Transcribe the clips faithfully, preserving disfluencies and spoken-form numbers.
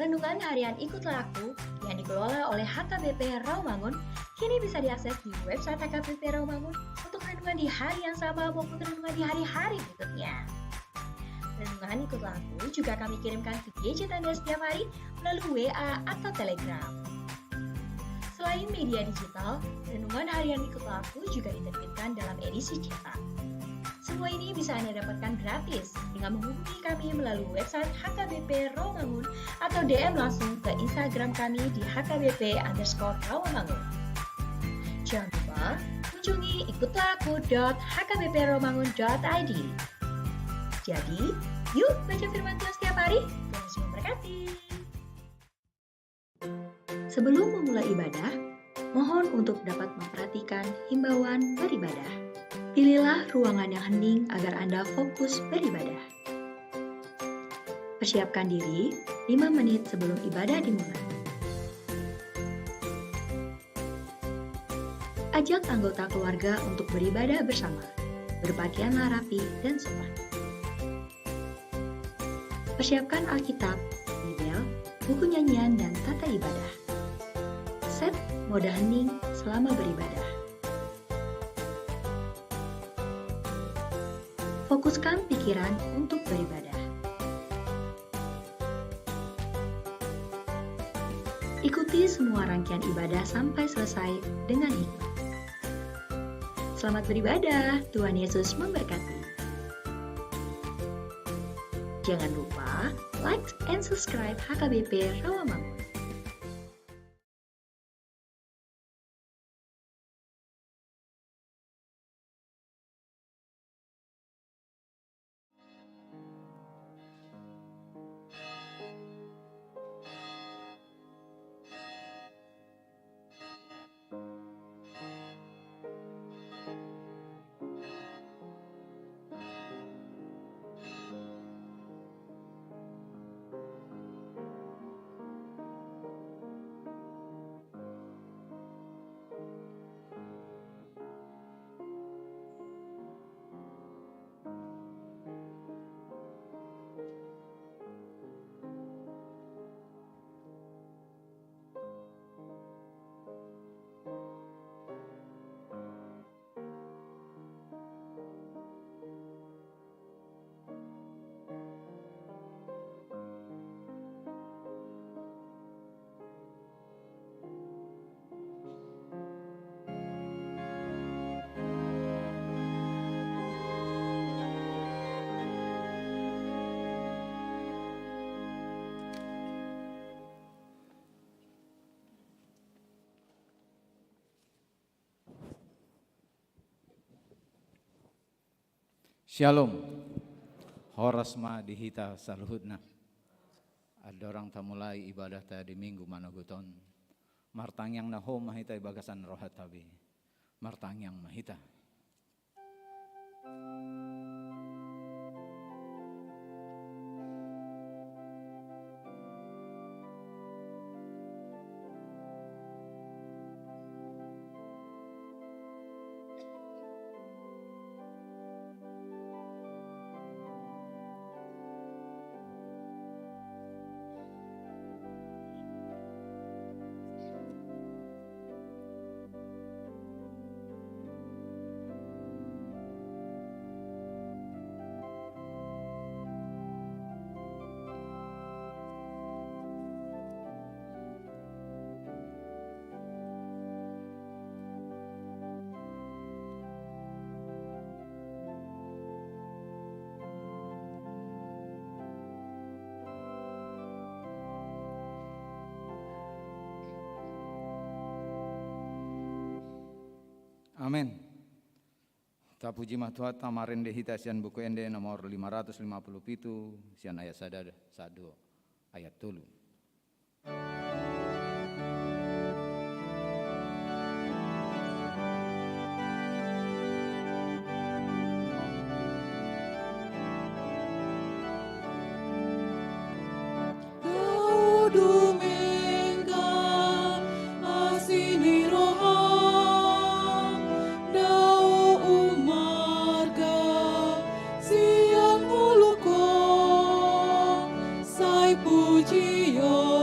Renungan harian Ikutlah Aku yang dikelola oleh H K B P Rawamangun kini bisa diakses di website H K B P Rawamangun untuk renungan di hari yang sama maupun renungan di hari-hari berikutnya. Renungan Ikutlah Aku juga kami kirimkan ke gadget Anda setiap hari melalui W A atau Telegram. Selain media digital, renungan harian Ikutlah Aku juga diterbitkan dalam edisi cetak. Semua ini bisa Anda dapatkan gratis dengan menghubungi kami melalui website H K B P Rawamangun atau D M langsung ke Instagram kami di H K B P underscore Rawamangun. Jangan lupa kunjungi ikutlah aku dot H K B P rawamangun dot I D. Jadi, yuk baca firman Tuhan setiap hari. Tuhan Yesus memberkati. Sebelum memulai ibadah, mohon untuk dapat memperhatikan himbauan beribadah. Pilihlah ruangan yang hening agar Anda fokus beribadah. Persiapkan diri lima menit sebelum ibadah dimulai. Ajak anggota keluarga untuk beribadah bersama. Berpakaianlah rapi dan sopan. Persiapkan Alkitab, Bibel, buku nyanyian, dan tata ibadah. Set mode hening selama beribadah. Fokuskan pikiran untuk beribadah. Ikuti semua rangkaian ibadah sampai selesai dengan hikmat. Selamat beribadah, Tuhan Yesus memberkati. Jangan lupa like and subscribe H K B P Rawamangun. Syalom. Horas ma di hita saluhutna. Andorang tamulai ibadahta di Minggu manogot on, martangiang na hohom ma hita di bagasan rohanta be. Martangiang ma hita. Amen. Tapuji ma Tuhanta, marende hita sian Buku Ende nomor lima ratus lima puluh pitu, sian ayat sada, sahat tu ayat tolu. Dao dumenggan asi ni roha, dao umarga sian ngolungku, sai pujion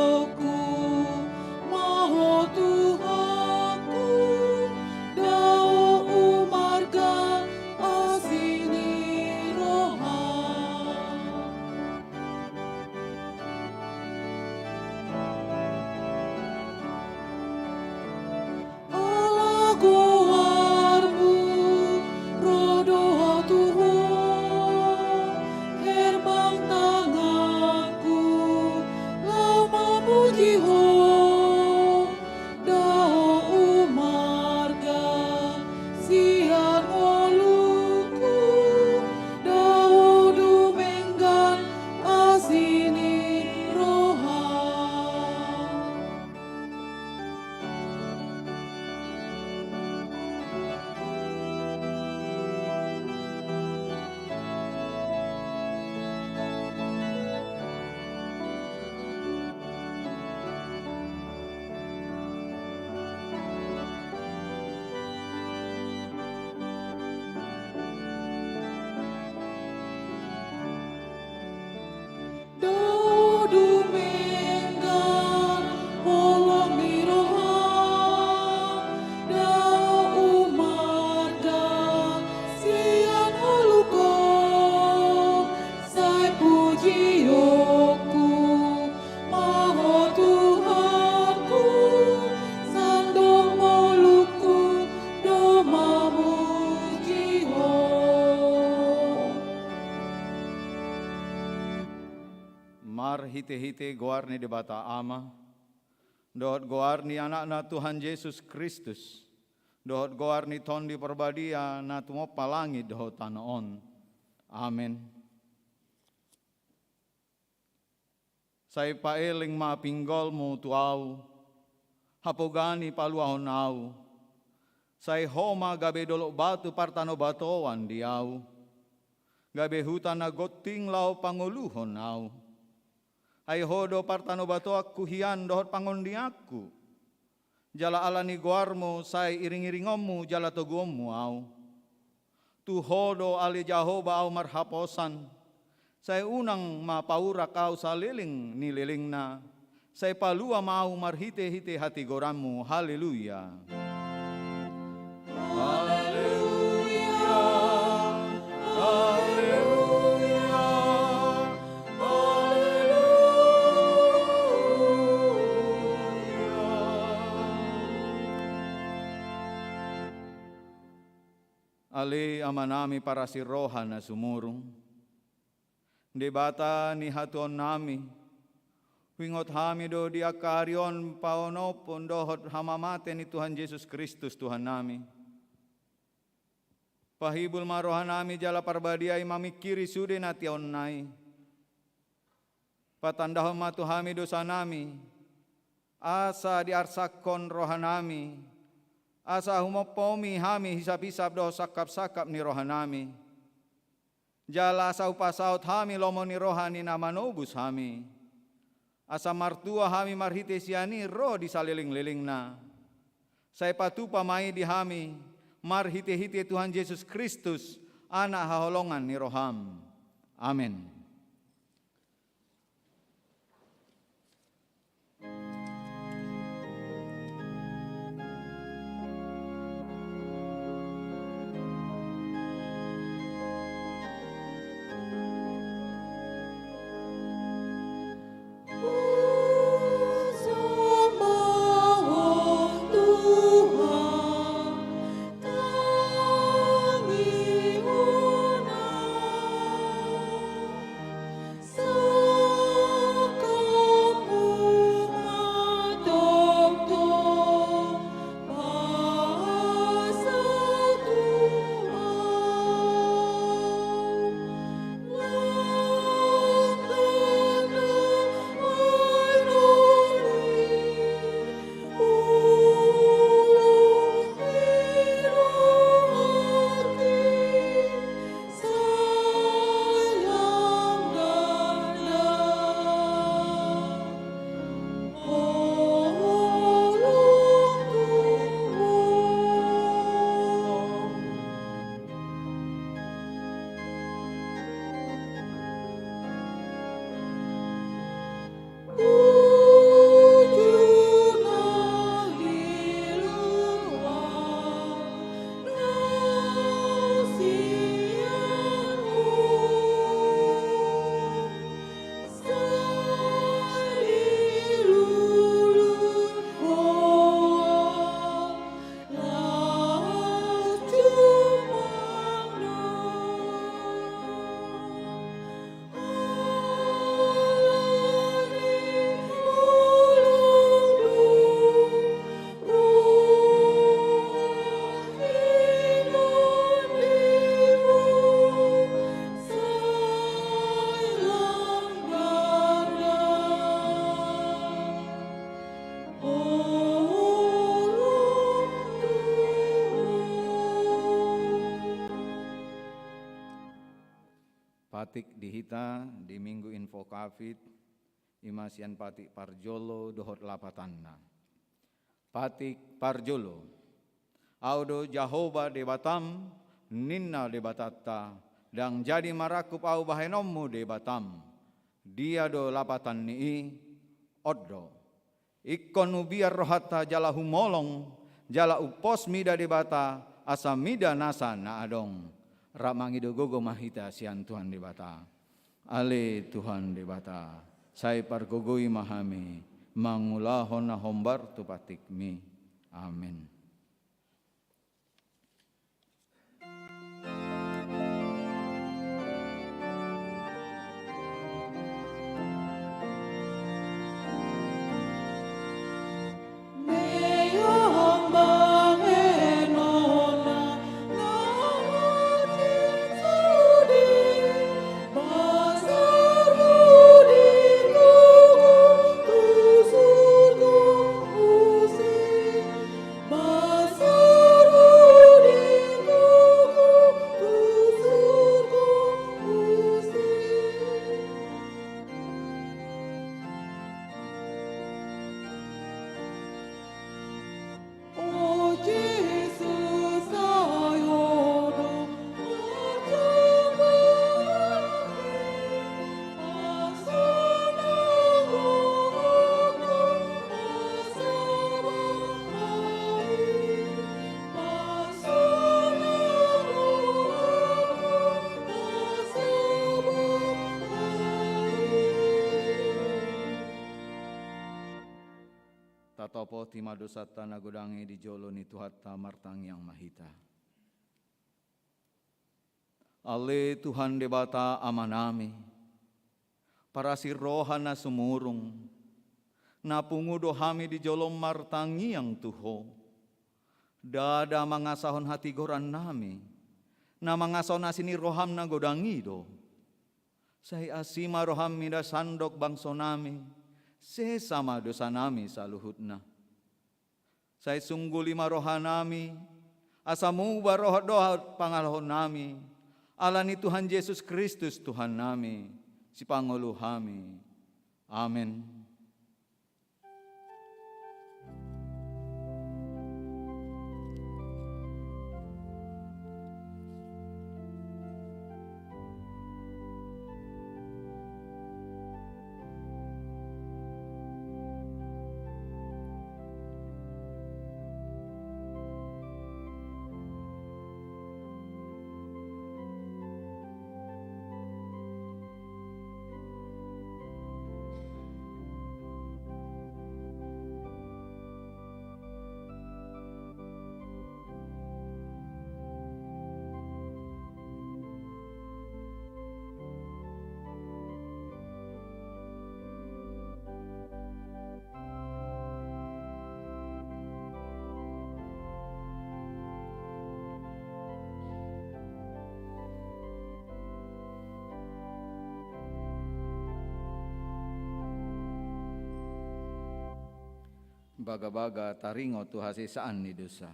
Marhite-hite goar ni Debata Ama, dohot goar ni Anakna Tuhan Jesus Kristus, dohot goar ni Tondi Parbadia na tumompa langit dohot tano on. Amen. Sai paeleng ma pinggolmu tu ahu, hapoga ni paluahon ahu. Sai Ho ma gabe dolok batu partanobatoan di ahu, gabe huta na gonting laho pangoluhon ahu. Ai Ho do partanobatoanku hian dohot pangondianku. Jala ala ni goarmu sai iring-iringonmu jala toguonmu ahu. Tu Ho do ale Jahowa ahu marhaposan. Sai unang ma paurak ahu saleleng ni lelengna. Sai palua ma ahu marhite-hite hatigoranmu. Haleluya. Haleluya. Haleluya. Haleluya. Ale Amanami parasi roha na sumurung, Debata ni hatuaonnami, huingot hami do di angka ari on paonomhon dohot hamamate ni Tuhan Jesus Kristus Tuhannami. Pahibul ma rohanami jala parbadiai mamingkiri sude na tiononna i. Patandahon ma tu hami dosanami, asa diarsakkon rohanami, asa humompomi hami hisap-hisap dohot sangkap-sangkap ni rohanami. Jala asa hupasaut hami lomo ni roha ni na manobus hami. Asa martua hami marhite sian i ro di saleleng-lelengna. Sai patupa ma i di hami, marhite-hite Tuhan Jesus Kristus, Anak haholongan ni roham. Amen. Patik di hita di Minggu Invocavit, i ma sian patik parjolo dohot lapatanna. Patik parjolo. Ahu do Jahowa Debatam, ninna Debatanta, ndang jadi marangkup ahu bahenonmu Debatam. Dia do lapatan ni i? On do. Ingkon hubiar rohanta jala humolong, jala umpos mida Debata, asa mida nasa na adong. Rap mangido gogo ma hita sian Tuhan Debata. Ale Tuhan Debata, sai pargogoi ma hami, mangulahon na hombar tu patikmi. Amen. Topoti ma dosanta na godang i di jolo ni Tuhanta, martangiang ma hita. Ale Tuhan Debata Amanami, parasi roha na sumurung, na pungu do hami di jolom martangiang tu Ho. Ndada mangasahon hatigorannami, na mangasahon asi ni roham na godang i do. Sai asi ma roham mida sandok bangsonami, sesa ma dosanami saluhutna. Sai sungguli ma rohanami, asa muba roha dohot pangalahonami, ala ni Tuhan Jesus Kristus Tuhannami, sipangolu hami. Amen. Bagabaga taringot tu hasesaan ni dosa.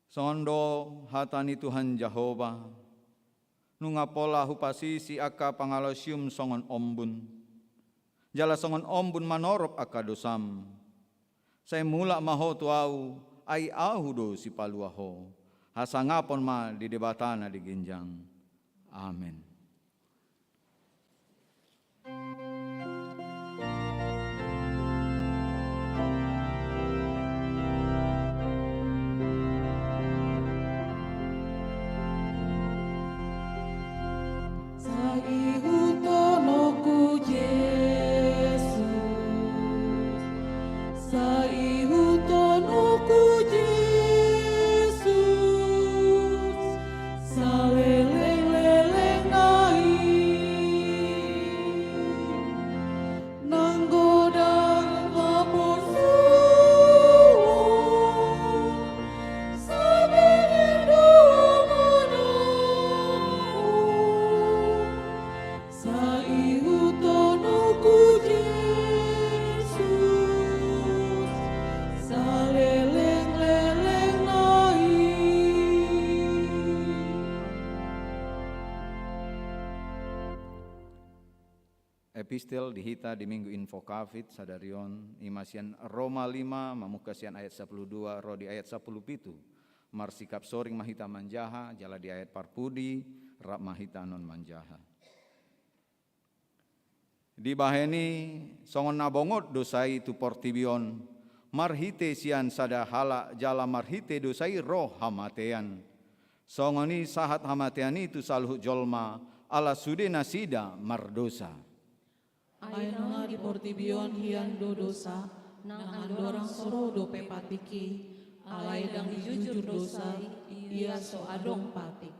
Songon do hata ni Tuhan Jahowa, nunga pola hupasisi angka pangalaosium songon ombun, jala songon ombun manorop angka dosam. Sai mulak ma ho tu Ahu, ai Ahu do sipalua ho. Hasangapon ma di Debata na di ginjang. Amen. Sai ihuthononku Jesus, sai ihuthononku Jesus, saleleng-lelengna i. Nang godang haporsuhon, sai bege do amanahon, sai ihuthononku Jesus, saleleng-lelengna i. Epistel di hita di Minggu Invocavit sadari on, i ma sian Roma lima, mamungka sian ayat sapuluh dua ro di ayat sapuluh pitu. Marsikap soring ma hita manjaha, jala di ayat parpudi, rap ma hita annon manjaha. Dibahen i, songon na bongot dosa i tu portibi on, marhite sian sada halak jala marhite dosa i ro hamatean. Songon i sahat hamatean i tu saluhut jolma, ala sude nasida mardosa. Ai nunga di portibi on hian do dosa, nang andorang so ro dope patik i, alai ndang dijujur dosa i, ia so adong patik.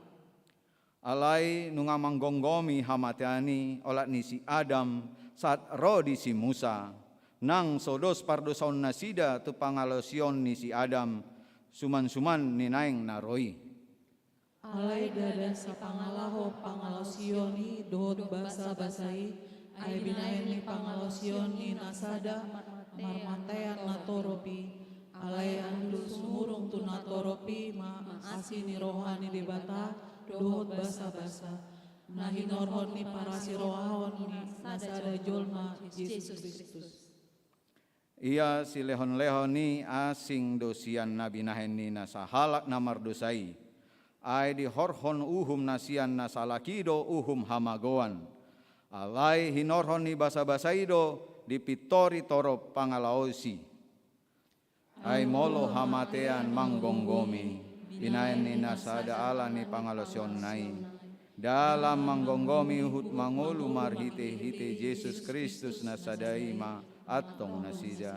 Alai nunga manggomgomi hamatean i olat ni si Adam sahat ro di si Musa, nang so dos pardosaonnasida tu pangalaosion ni si Adam, suman-suman ni naeng na ro i. Alai ndada sipangalaho pangalaosion i dohot basabasa i, ai binahen ni pangalaosion ni na sada marmataian natorop i, alai andul sumurung tu natorop i ma asi ni roha ni Debata dohot basabasa, na hinorhon ni parasirohaon ni na sada jolma Jesus Kristus. Ia silehon-lehon i asing do sian na binahen ni na sahalak na mardosa i, ai dihorhon uhum na sian na salak i do uhum hamagoan. Alai hinorhon ni basabasa i do dipintori torop pangalaosi. Ai molo hamatean manggomgomi, binahen ni na sada ala ni pangalaosionna i, dalan manggomgomi huhut mangolu marhite-hite Jesus Kristus na sada i ma, antong nasida.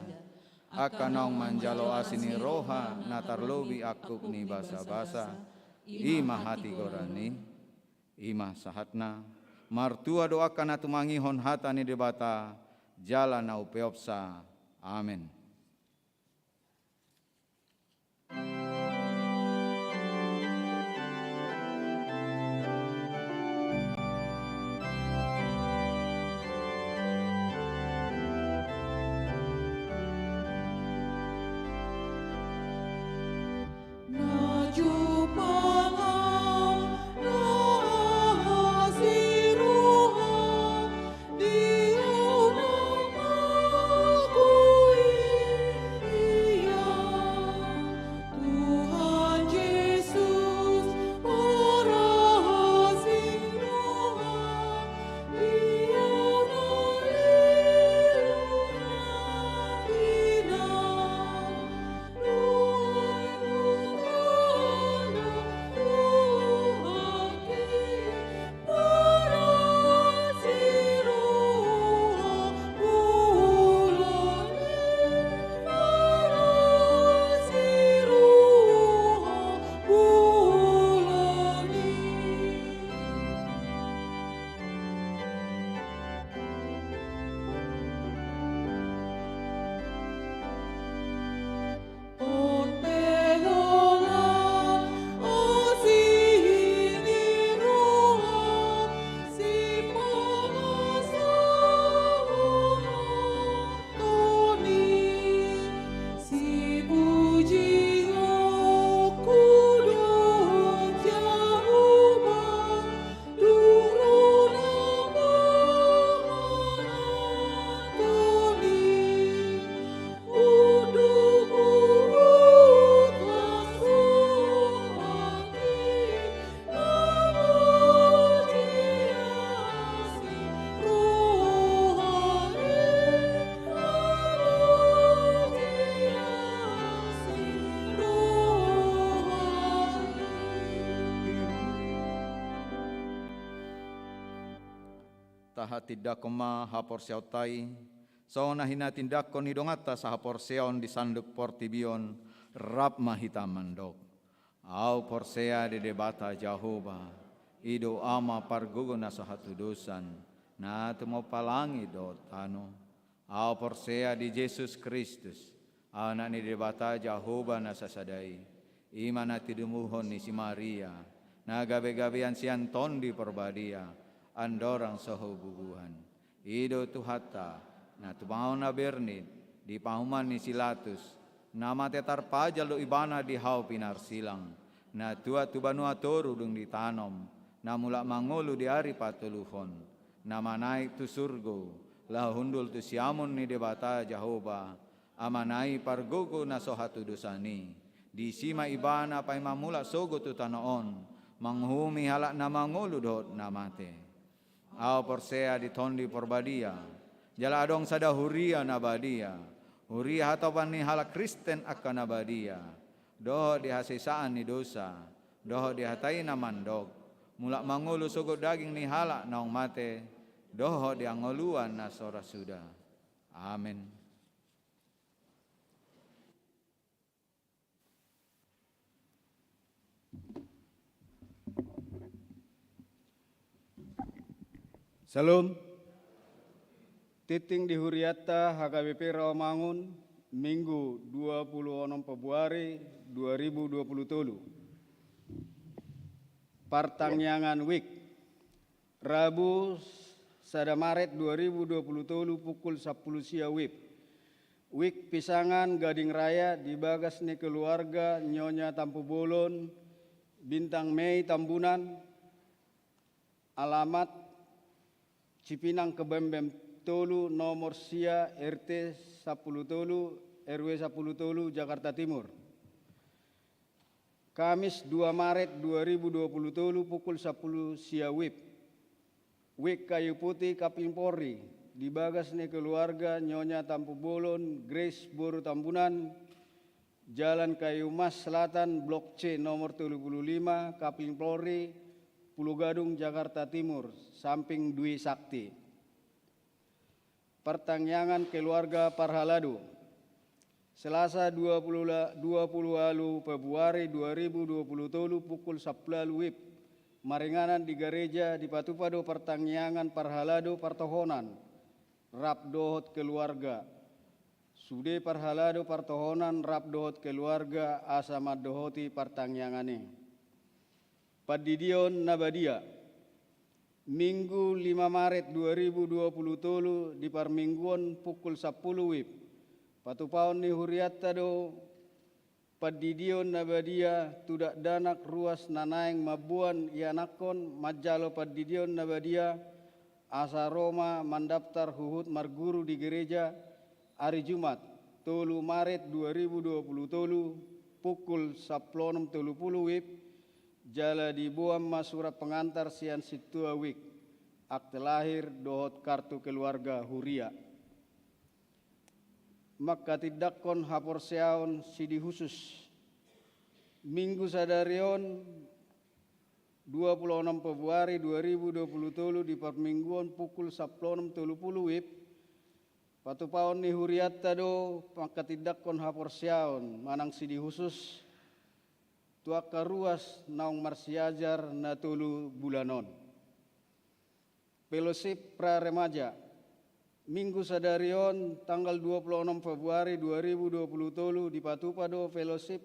Angka naung manjalo asi ni roha na tarlobi angkup ni basabasa, i ma hatigoran i. I ma sahatna. Martua do angka na tumangihon hata ni Debata jala na umpeopsa. Amen. Tahatindangkon ma haporseaonta i, songon na hinatindangkon ni donganta sahaporseaon di sandok portibi on, rap ma hita mandok. Ahu porsea di Debata Jahowa, i do Ama pargogo na so hatudosan, na tumompa langit dohot tano. Ahu porsea di Jesus Kristus, Anak ni Debata Jahowa na sasada i, i ma na tinumuhon ni si Maria, na gabegabean sian Tondi Parbadia, andorang so hau bubuhan. I do Tuhanta, na tumaon na bernit, di pahuman ni si Latus, na mate tarpajal do Ibana di hau pinarsilang, na tuat tu banua toru dung ditanom, na mulak mangolu di ari patoluhon, na manaek tu surgo, laho hundul tu siamun ni Debata Jahowa, Amana i pargogo na so hatudosan i. Disi ma Ibana paima mulak sogot tu tano on, manguhumi halak na mangolu dohot na mate. Ahu porsea di Tondi Parbadia, jala adong sada huria na badia, huria hatopan ni halak Kristen angka na badia, dohot di hasesaan ni dosa, dohot di hata i na mandok, mulak mangolu sogot daging ni halak naung mate, dohot di hangoluan na so ra suda. Amen. Syalom. Tingting di hurianta H K B P Rawamangun, Minggu dua puluh onom Februari dua ribu dua puluh tolu. Partangiangan wijk. Rabu, sada Maret dua ribu dua puluh tolu, pukul sampulu sia wib. Wijk Pisangan Gading Raya di bagas ni keluarga Nyonya Tampubolon, Bintang Mei Tambunan, alamat Cipinang Kebembem tolu, nomor sia, R T sampulu tolu, R W sampulu tolu, Jakarta Timur. Kamis, dua Maret dua ribu dua puluh tolu, pukul sampulu sia wib. Wijk Kayu Putih, Kapling Polri, di bagas ni keluarga Nyonya Tampubolon Grace boru Tambunan, Jalan Kayu Mas Selatan, Blok C, nomor tolu puluh lima, Kapling Polri, Pulogadung, Jakarta Timur, samping Dwi Sakti. Partangiangan keluarga parhalado. Selasa dua puluh la-, dua puluh ualu Februari dua ribu dua puluh tolu pukul sampulu ualu wib, maringanan di gareja dipatupa do partangiangan parhalado partohonan rap dohot keluarga. Sude parhalado partohonan rap dohot keluarga asa mandohoti partangiangan i. Pandidion na badia. Minggu lima Maret dua ribu dua puluh tolu di parmingguon pukul sampulu wib. Patupaon ni hurianta do pandidion na badia tu dakdanak ruas na naeng mamboan ianakhon manjalo pandidion na badia, asa ro ma mandaftar huhut marguru di gereja, ari Jumat, tolu Maret dua ribu dua puluh tolu, pukul sampulu onom tolu pulu wib, jala diboan ma surat pengantar sian sintua wik, akte lahir dohot kartu keluarga huria. Manghatindanghon haporseaon sidihusus. Minggu sadari on, dua puluh onom Februari dua ribu dua puluh tolu di parmingguon pukul sampulu onom tolu pulu wib, patupaon ni hurianta do manghatindanghon haporseaon manang sidihusus tu angka ruas naung marsiajar na tolu bulan on. Fellowship pra remaja. Minggu sadari on, tanggal dua puluh onom Februari dua ribu dua puluh tolu, dipatupa do fellowship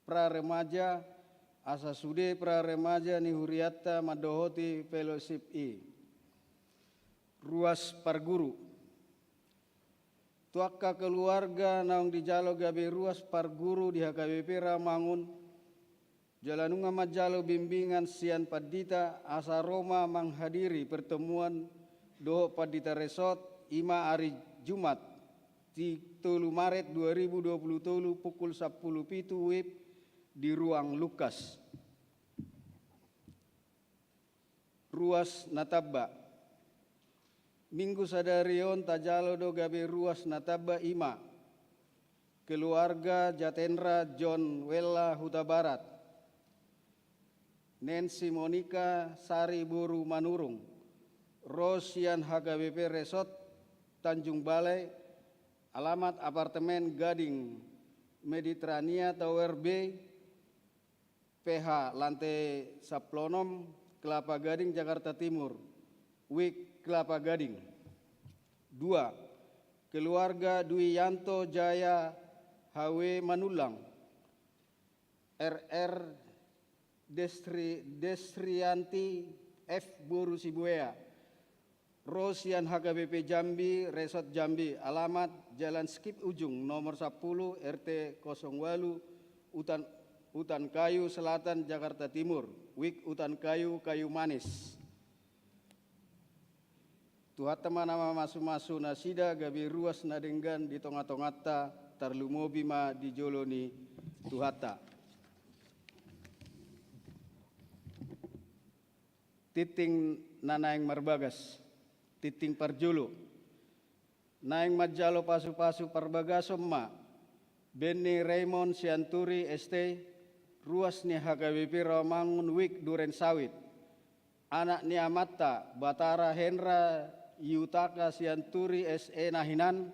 pra remaja, asa sude pra remaja ni hurianta mandohoti fellowship i. Ruas parguru. Tu angka keluarga naung dijalo gabe ruas parguru di H K B P Rawamangun, jala nunga manjalo bimbingan sian pandita asa ro ma manghadiri pertemuan dohot pandita resort, i ma ari Jumat, di tolu Maret dua ribu dua puluh tolu pukul sampulu pitu wib di ruang Lukas. Ruas na tamba. Minggu sadari on tajalo do gabe ruas na tamba, i ma keluarga Jatenra John Wella Hutabarat, Nancy Monica Sari boru Manurung, ro sian H K B P Resort Tanjung Balai, alamat apartemen Gading Mediterania Tower B, P H lantai sampulu onom, Kelapa Gading, Jakarta Timur, wik Kelapa Gading. Dua, keluarga Dwi Yanto Jaya H W Manullang, R R Desri-, Desrianti F boru Sibuea, ro sian H K B P Jambi, Resort Jambi, alamat Jalan Skip Ujung, nomor sampulu, R T kosong ualu, Utan, Utan Kayu Selatan, Jakarta Timur, wik Utan Kayu, Kayu Manis. Tuhanta ma na mamasumasu nasida gabe ruas na denggan di tongatonganta, tarlumobi ma di jolo ni Tuhanta. Tingting na naeng marbagas. Tingting parjolo. Naeng manjalo pasupasu parbagason ma Benny Raymond Sianturi S T, ruas ni H K B P Rawamangun, wik Duren Sawit. Anak ni amanta Batara Hendra Yutaka Sianturi S E na hinan,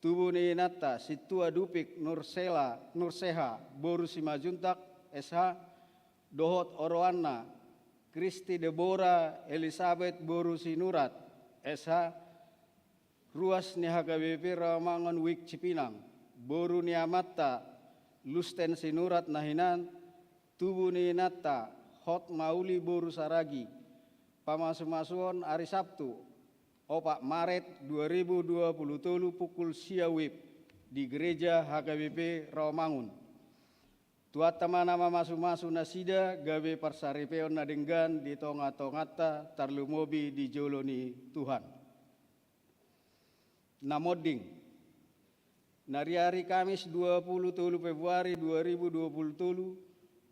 tubu ni inanta Sintua Dupik Nursela, Nurseha boru Simanjuntak S H, dohot oroanna Kristi Debora Elisabet boru Sinurat S H, ruas ni H K B P Rawamangun, wik Cipinang, boru ni amanta Lusten Sinurat na hinan, tubu ni inanta Hot Mauli boru Saragi. Pamasumasuon ari Sabtu, opat Maret dua ribu dua puluh tolu, pukul sia wib di Gereja H K B P Rawamangun. Tuhanta ma na mamasumasu nasida gabe parsaripeon na denggan di tongatonganta, tarlumobi di jolo ni Tuhan. Na monding. Nariari Kamis dua puluh tolu Februari dua ribu dua puluh tolu,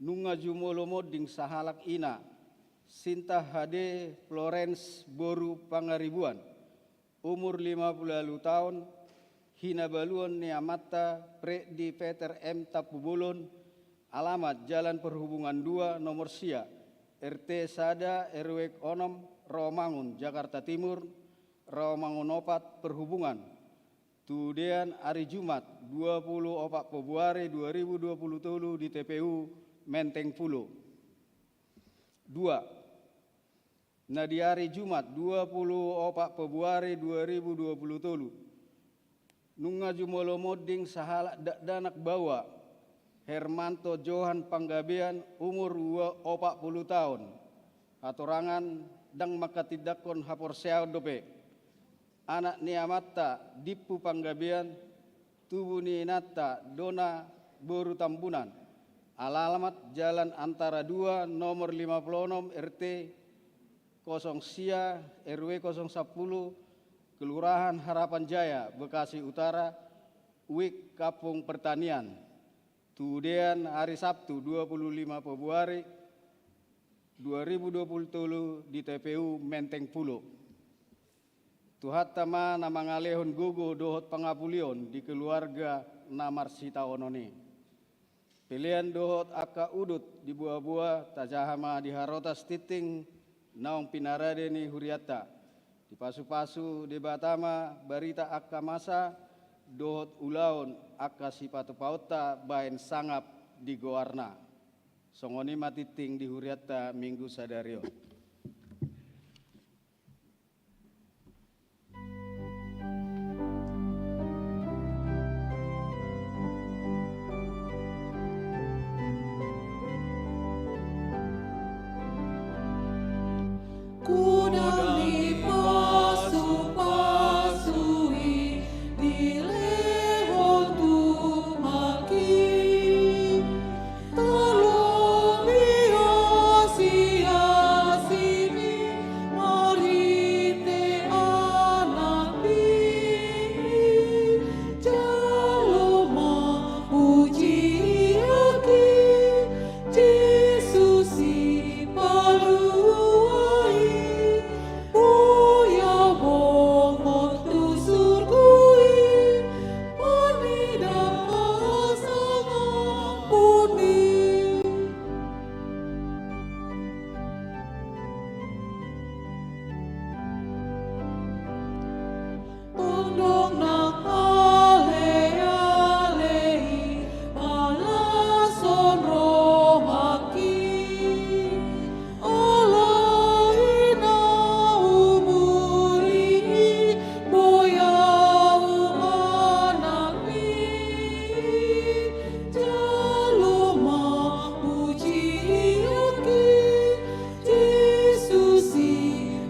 nunga jumolo monding sahalak ina, Sinta H D Florence boru Pangaribuan, umur lima puluh ualu taon, hinabaluon ni amanta Freddy Peter M Tampubolon, alamat Jalan Perhubungan dua, nomor sia, R T sada, R W onom, Rawamangun, Jakarta Timur, Rawamangun opat, Perhubungan, tu dean ari Jumat, dua pulu opat Februari dua ribu dua pulu tolu, di T P U Menteng Pulo. Dua, na di ari Jumat, dua pulu opat Februari dua ribu dua pulu tolu, nunga jumolo monding sahalak dakdanak baoa, Hermanto Johan Panggabean, umur ua-, opat pulu taon, hatorangan ndang manghatindanghon haporseaon dope. Anak ni amanta Dimpu Panggabean, tubu ni inanta Dona boru Tambunan. Alamat Jalan Antara Dua, nomor lima pulu onom, R T kosong sia, R W kosong sampulu, Kelurahan Harapan Jaya, Bekasi Utara, Wijk Kampung Pertanian. Tu dean ari Sabtu, dua pulu lima Februari dua ribu dua pulu tolu, di T P U Menteng Pulo. Tuhanta ma na mangalehon gogo dohot pangapulion di keluarga na marsitaonon i. Pelean dohot angka udut di boaboa tajaha ma di harotas tingting naung pinarade ni hurianta. Dipasupasu Debata ma barita angka masa dohot ulaon angka sipatupaonta bahen sangap di goarna. Songon i ma tingting di hurianta Minggu sadari on. Godang ni pasupasu i dilehon tu haki. Tolong i asi-asi ni marhite Anakmi. Jalo ma pujion i, Jesus i palua i. Boi ahu bongot tu surgo i, marnida hasangapon i. Tondong nang aleale i, palashon rohangki. Alai na umuri i, boi ahu Anakmi. Jalo ma pujion i, Jesus i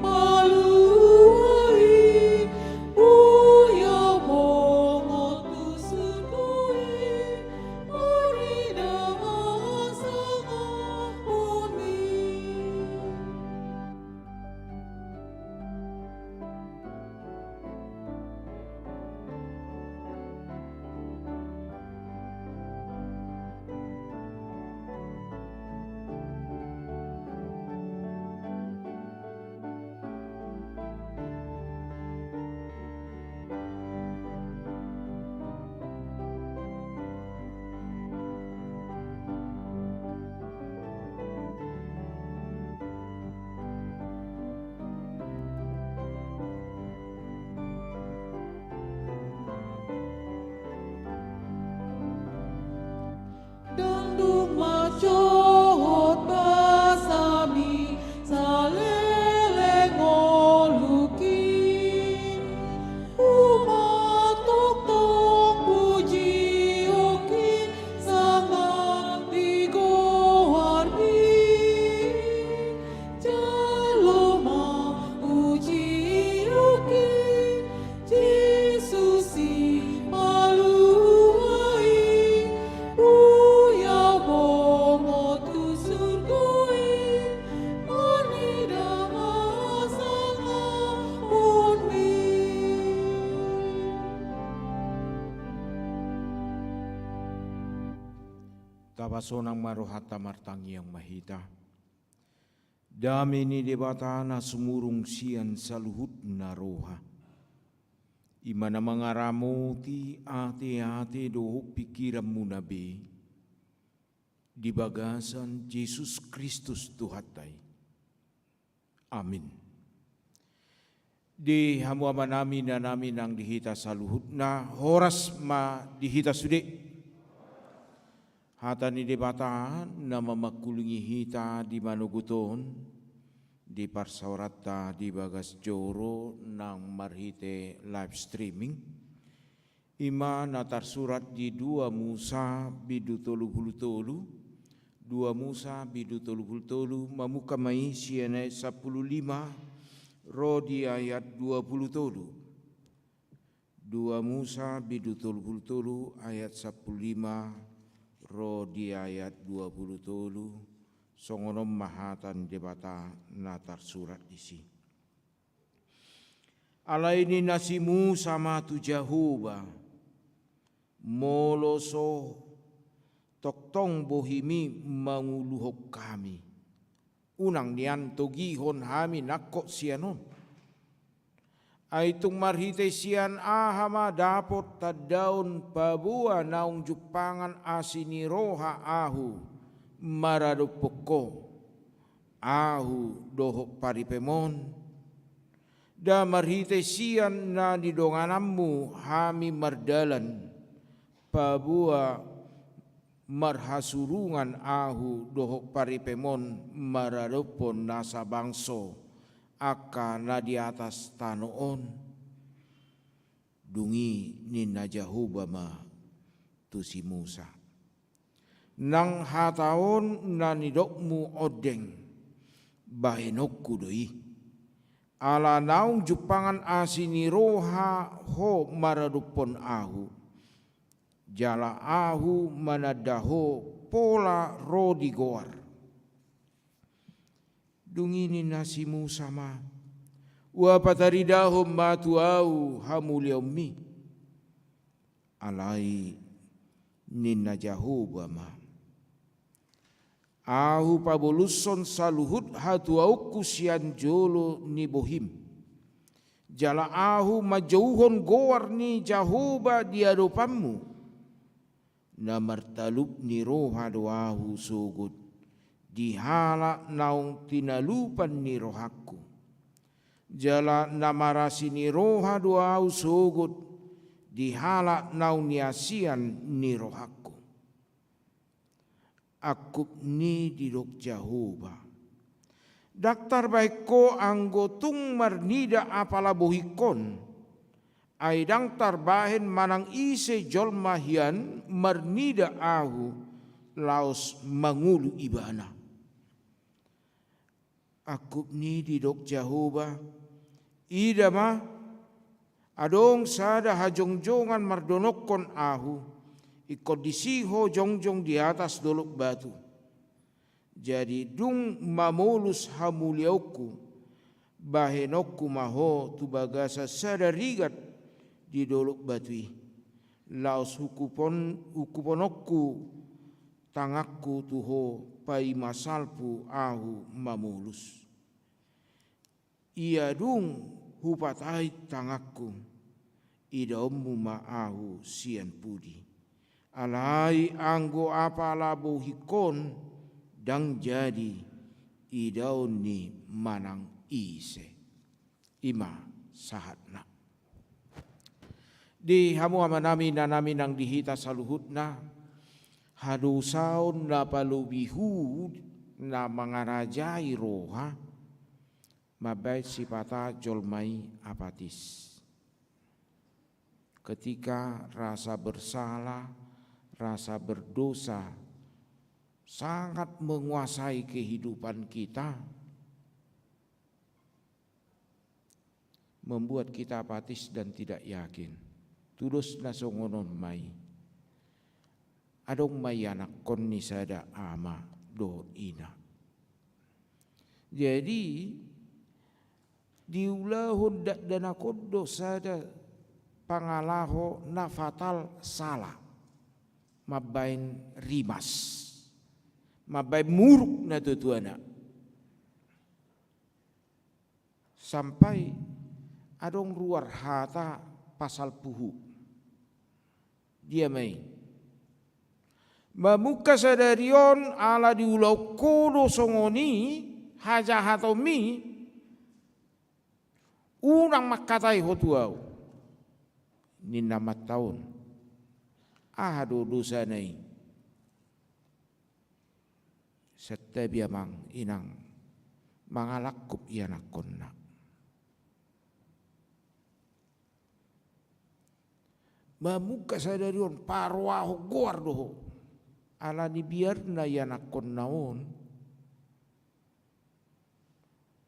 palua i. Boi ahu bongot tu surgo i, marnida hasangapon i. Ndang dung manjohot basami saleleng ngolungki. Humatongtong pujionki sangap di goarmi. Jalo ma pujionki, Jesus i palua i. Boi ahu bongot tu surgo i, marnida hasangapon i. Tapasonang ma rohanta, martangiang ma hita. Dame ni Debata na sumurung sian saluhutna roha, i ma na mangaramoti ateate dohot pingkiranmuna be, di bagasan Jesus Kristus Tuhanta i. Amin. Di hamu amanami, inanami nang di hita saluhutna, horas ma di hita sude. Hata ni Debata na mamangkulingi hita di manogot on, di parsaoranta di bagas joro nang marhite live streaming. I ma na tarsurat di dua Musa bindu tolu pulu tolu, dua Musa bindu tolu pulu tolu, mamungka ma i sian ayat sampulu lima ro di ayat dua pulu tolu. Dua Musa bindu tolu pulu tolu ayat sampulu lima ro di ayat dua pulu tolu, songon on ma hata ni Debata na tarsurat disi. Alai ninna si Musa ma tu Jahowa, molo so tongtong bohim i manguluhon hami, unang nian togihon hami nangkok sian on. Ai tung marhite sian aha ma dapot tandaon paboa naung jumpangan asi ni roha ahu maradophon ho, ahu dohot paripem on? Nda marhite sian na nidongananmu hami mardalan, paboa marhasurungan ahu dohot paripem on maradophon nasa bangso angka na di atas tano on? Dung i ninna Jahowa ma tu si Musa, nang hata on na nidokmu ondeng, bahenonku do i. Ala naung jumpangan asi ni roha ho maradophon ahu, jala ahu mananda ho pola ro di goar. Dung i ninna si Musa ma, ua pataridahon ma tu ahu hamuliaonmi. Alai ninna Jahowa ma, ahu pabolushon saluhut hatuaonku sian jolo ni bohim, jala ahu manjouhon goar ni Jahowa di adopanmu. Na martalup ni roha do ahu sogot di halak naung tinalupan ni rohangku, jala na marasi ni roha do ahu sogot di halak naung niasian ni rohangku. Angkup ni didok Jahowa, ndang tarbahen ho anggo tung marnida apala bohingkon, ai ndang tarbahen manang ise jolma hian marnida ahu laos mangolu ibana. Angkup ni didok Jahowa, ida ma, adong sada hajongjongan mardonokkon ahu, ingkon disi ho jongjong di atas dolok batu. Jadi dung mamolus hamuliaonku, bahenonku ma ho tu bagasan sada rigat di dolok batu i. Laos ungkupon, ungkupononku tanganku tu ho paima salpu ahu mamolus. Ia dung hupatait tanganku, idaonmu ma ahu sian pudi. Alai anggo apala bohingkon, ndang jadi idaon ni manang ise. I ma sahatna. Di hamu amanami, inanami nang di hita saluhutna, hadosaon na palobi huhut na mangarajai roha, mambahen sipata jolma i apatis. Ketika rasa bersalah, rasa berdosa sangat menguasai kehidupan kita, membuat kita apatis dan tidak yakin. Tudos na songon on ma i. Adong ma i anakkon ni sada ama dohot ina. Jadi, diulahon dakdanak on do sada pangalaho na fatal, sala, mambahen rimas, mambahen muruk na tuatuana. Sampai adong ruar hata pasal puhu. Dia ma i? Mamungka sadari on ala diulahon ho do songon i hajahatonmi, Unang mangkatai ho tu ahu, ninna amanta on. Aha do dosana i? Santabi amang inang mangalangkup ianakkonna. Mamungka sadari on, paroahon goar do ho. Alani biarna ianakkonna on,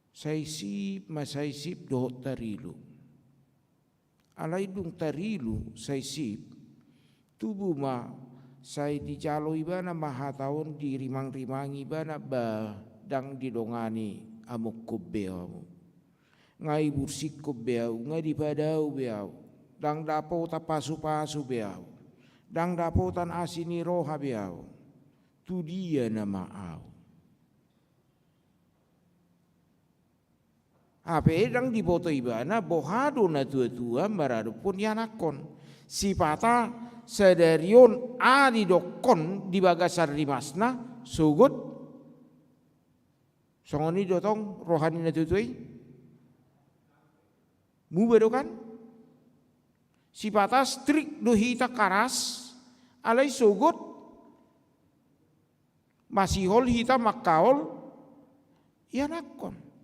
sai sip ma sai sip dohot tarilu. Alai dung tarilu sai sip, tubu ma, sai dijalo ibana ma hata on, dirimangrimangi ibana, ba ndang didongani amongkon be ahu. Nga dibursihkon be ahu, nga dipadao be ahu, ndang dapotan pasupasu be ahu, ndang dapotan asi ni roha be ahu. Tu dia nama ahu? Hape ndang diboto ibana boha do natuatua maradophon ianakkon. Sipata sadari on aha didokkon di bagasan rimasna, sogot songon i do tong roha ni natuatua i? Muba do kan? Sipata strik do hita, karas, alai sogot masihol hita mangkaol ianakkon.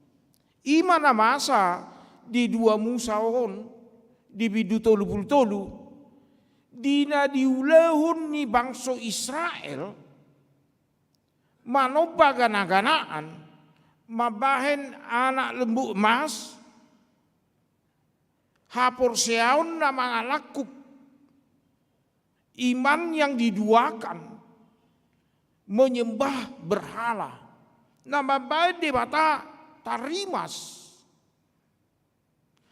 I ma na masa di dua Musa on, di bindu tolu pulu tolu, di na diulahon ni bangso Israel manomba ganaganaan, mambahen anak lembu emas, haporseaon na mangalangkup iman yang diduakan, menyembah berhala, na mambahen Debata tarimas,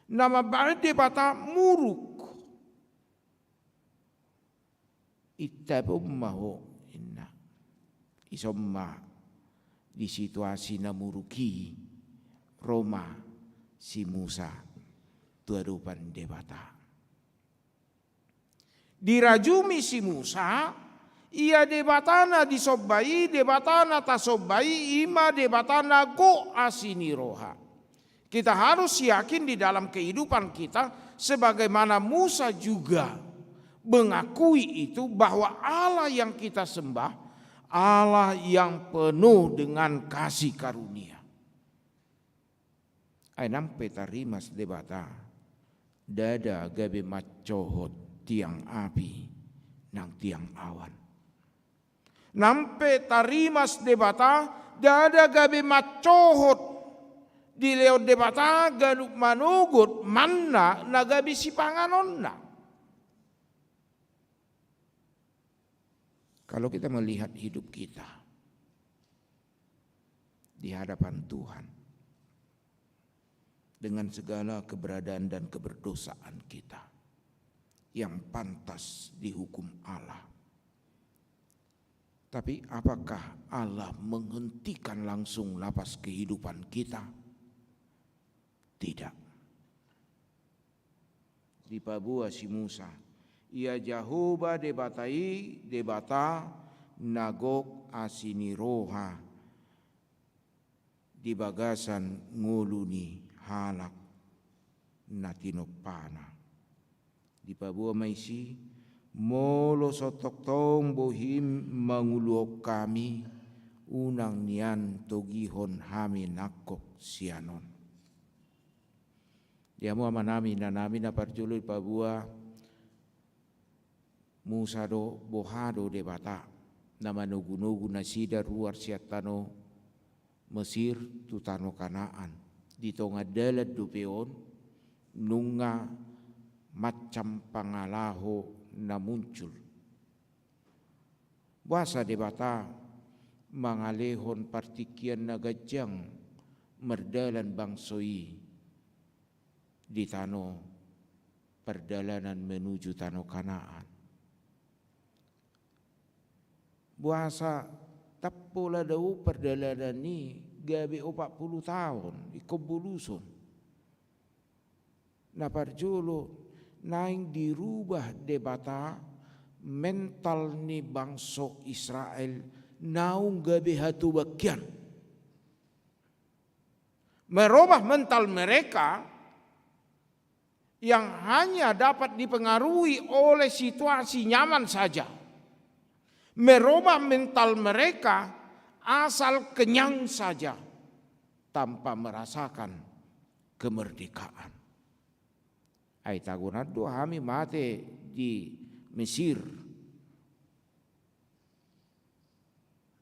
na mambahen Debata muruk. Ittabon ma ho, inna. Ison ma di situasi na muruk i ro ma si Musa tu adopan Debata. Dirajumi si Musa, ia Debata na disomba i, Debata na tasomba i, i ma Debata na gok asi ni roha. Kita harus yakin di dalam kehidupan kita, sebagaimana Musa juga mengakui itu, bahwa Allah yang kita sembah, Allah yang penuh dengan kasih karunia. Ai nang pe tarimas Debata, ndada gabe mancohot tiang api nang tiang awan. Nang pe tarimas Debata, ndada gabe mancohot dilehon Debata ganup manogot manna na gabe sipanganonna. Kalau kita melihat hidup kita di hadapan Tuhan, dengan segala keberadaan dan keberdosaan kita yang pantas dihukum Allah. Tapi apakah Allah menghentikan langsung lapas kehidupan kita? Tidak. Dipaboa si Musa, ia Jahowa Debata i, Debata na gok asi ni roha di bagasan ngolu ni halak na tinompana. Dipaboa ma i si, molo so tongtong bohim manguluhon hami, unang nian togihon hami nangkok sian on. Di hamu amanami, inanami, na parjolo dipaboa Musa do, boha do Debata na manogunogu nasida ruar sian tano Mesir tu tano Kanaan. Di tonga dalan dope on nunga macam pangalaho na muncul. Boasa Debata mangalehon partingkian na ganjang mardalan bangso i di tano pardalanan menuju tano Kanaan? Boasa tap pola dao pardalanan i gabe opat pulu taon ingkon boluson? Na parjolo, naeng dirubah Debata mental ni bangso Israel naung gabe hatobakian. Merubah mental mereka yang hanya dapat dipengaruhi oleh situasi nyaman saja, merubah mental mereka asal kenyang saja, tanpa merasakan kemerdekaan. Ai tagonan do hami mate di Mesir,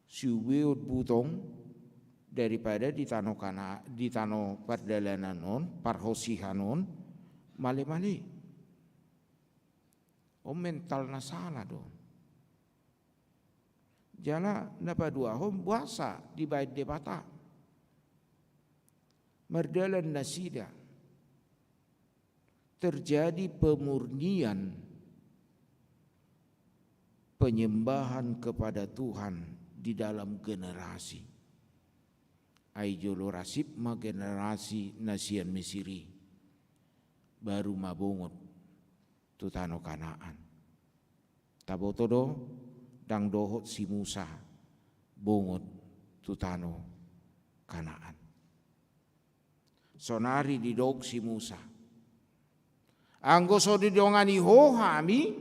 siubeon butong, daripada di tano Kana-, di tano pardalanan on, parhosihan on, male-male. On mental na sala do. Jala na paduahon, boasa dibaen Debata mardalan nasida terjadi pemurnian penyembahan kepada Tuhan di dalam generasi. Ai jolo rasip ma generasi na sian Mesir i, baru ma bongot tu tano Kanaan. Taboto do, ndang dohot si Musa bongot tu tano Kanaan. Sonari didok si Musa, anggo so didongani ho hami,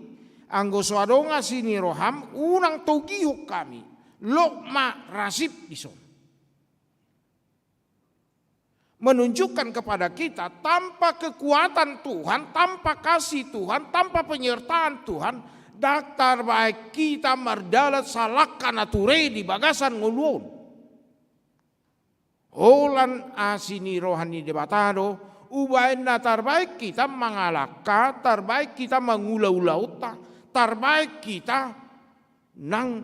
anggo so adong asi ni roham, unang togihon hami, lok ma rasip dison. Menunjukkan kepada kita, tanpa kekuatan Tuhan, tanpa kasih Tuhan, tanpa penyertaan Tuhan, ndang tarbaen hita mardalan salangka na ture di bagasan ngolu on. Holan asi ni roha ni Debata do umbaen na tarbaen hita mangalangka, tarbaen hita mangula ulaonta, tarbaen hita nang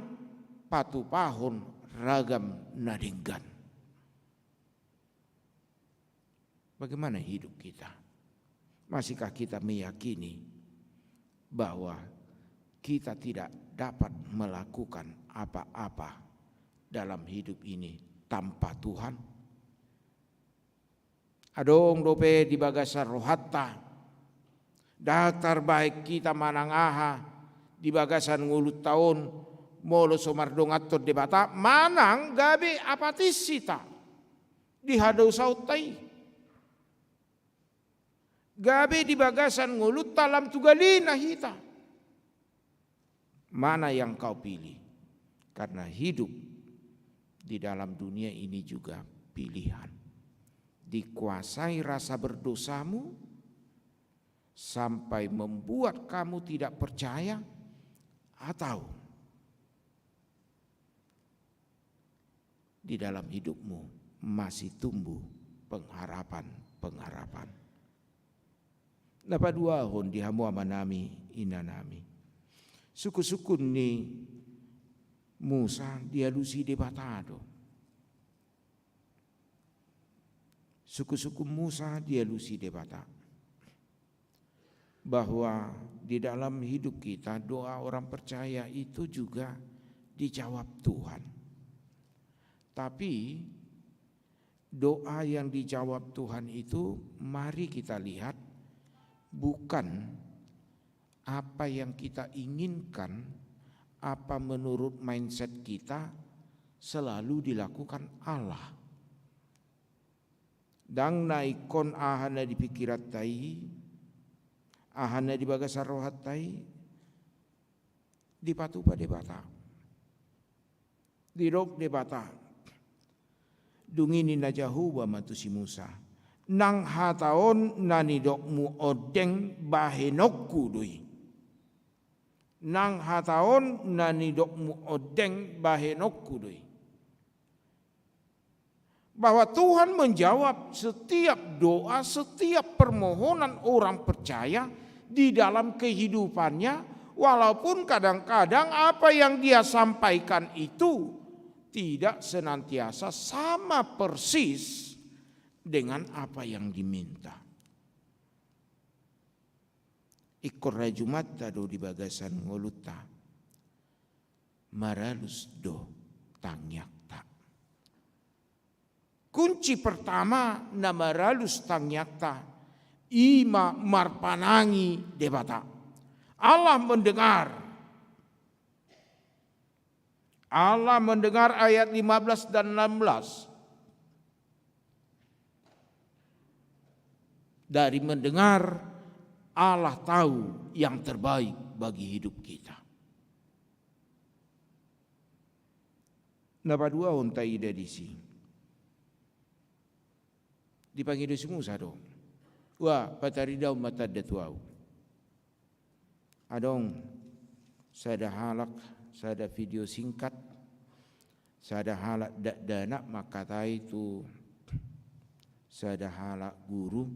patupahon ragam na denggan. Bagaimana hidup kita? Masihkah kita meyakini bahwa kita tidak dapat melakukan apa-apa dalam hidup ini tanpa Tuhan? Adong dope di bagasan rohanta, ndang tarbaen hita manang aha di bagasan ngolunta on, molo so mardonganhon Debata, manang gabe apatis hita di hadosaonta i. Gabe di bagasan ngolunta lam tu galena hita. Mana yang kau pilih? Karena hidup di dalam dunia ini juga pilihan. Dikuasai rasa berdosamu sampai membuat kamu tidak percaya, atau di dalam hidupmu masih tumbuh pengharapan-pengharapan. Na paduahon di hamu amanami, inanami. Sungkunsungkun ni Musa dialusi Debata do. Sungkunsungkun Musa dialusi Debata. Bahwa di dalam hidup kita, doa orang percaya itu juga dijawab Tuhan. Tapi doa yang dijawab Tuhan itu, mari kita lihat, bukan apa yang kita inginkan, apa menurut mindset kita, selalu dilakukan Allah. Ndang na ingkon aha na di pikiranta i, aha na di bagasan rohanta i, dipatupa Debata. Didok Debata, dung i ninna Jahowa ma tu si Musa, nang hata on na nidokmu ondeng, bahenonku do i. Nang hata on na nidokmu ondeng, bahenonku do i. Bahwa Tuhan menjawab setiap doa, setiap permohonan orang percaya di dalam kehidupannya, walaupun kadang-kadang apa yang dia sampaikan itu tidak senantiasa sama persis dengan apa yang diminta. Ingkon rajumanta do di bagasan ngolunta, maralus do tangiangta. Kunci pertama na maralus tangiangta, i ma marpanangi Debata. Allah mendengar. Allah mendengar, ayat lima belas dan enam belas. Dari mendengar, Allah tahu yang terbaik bagi hidup kita. Na paduahon taida disi. Dipangido si Musa do. Ua, pataridaon ma tanda tu ahu. Adong sada halak, sada video singkat, sada halak dakdanak mangkatai tu sada halak guru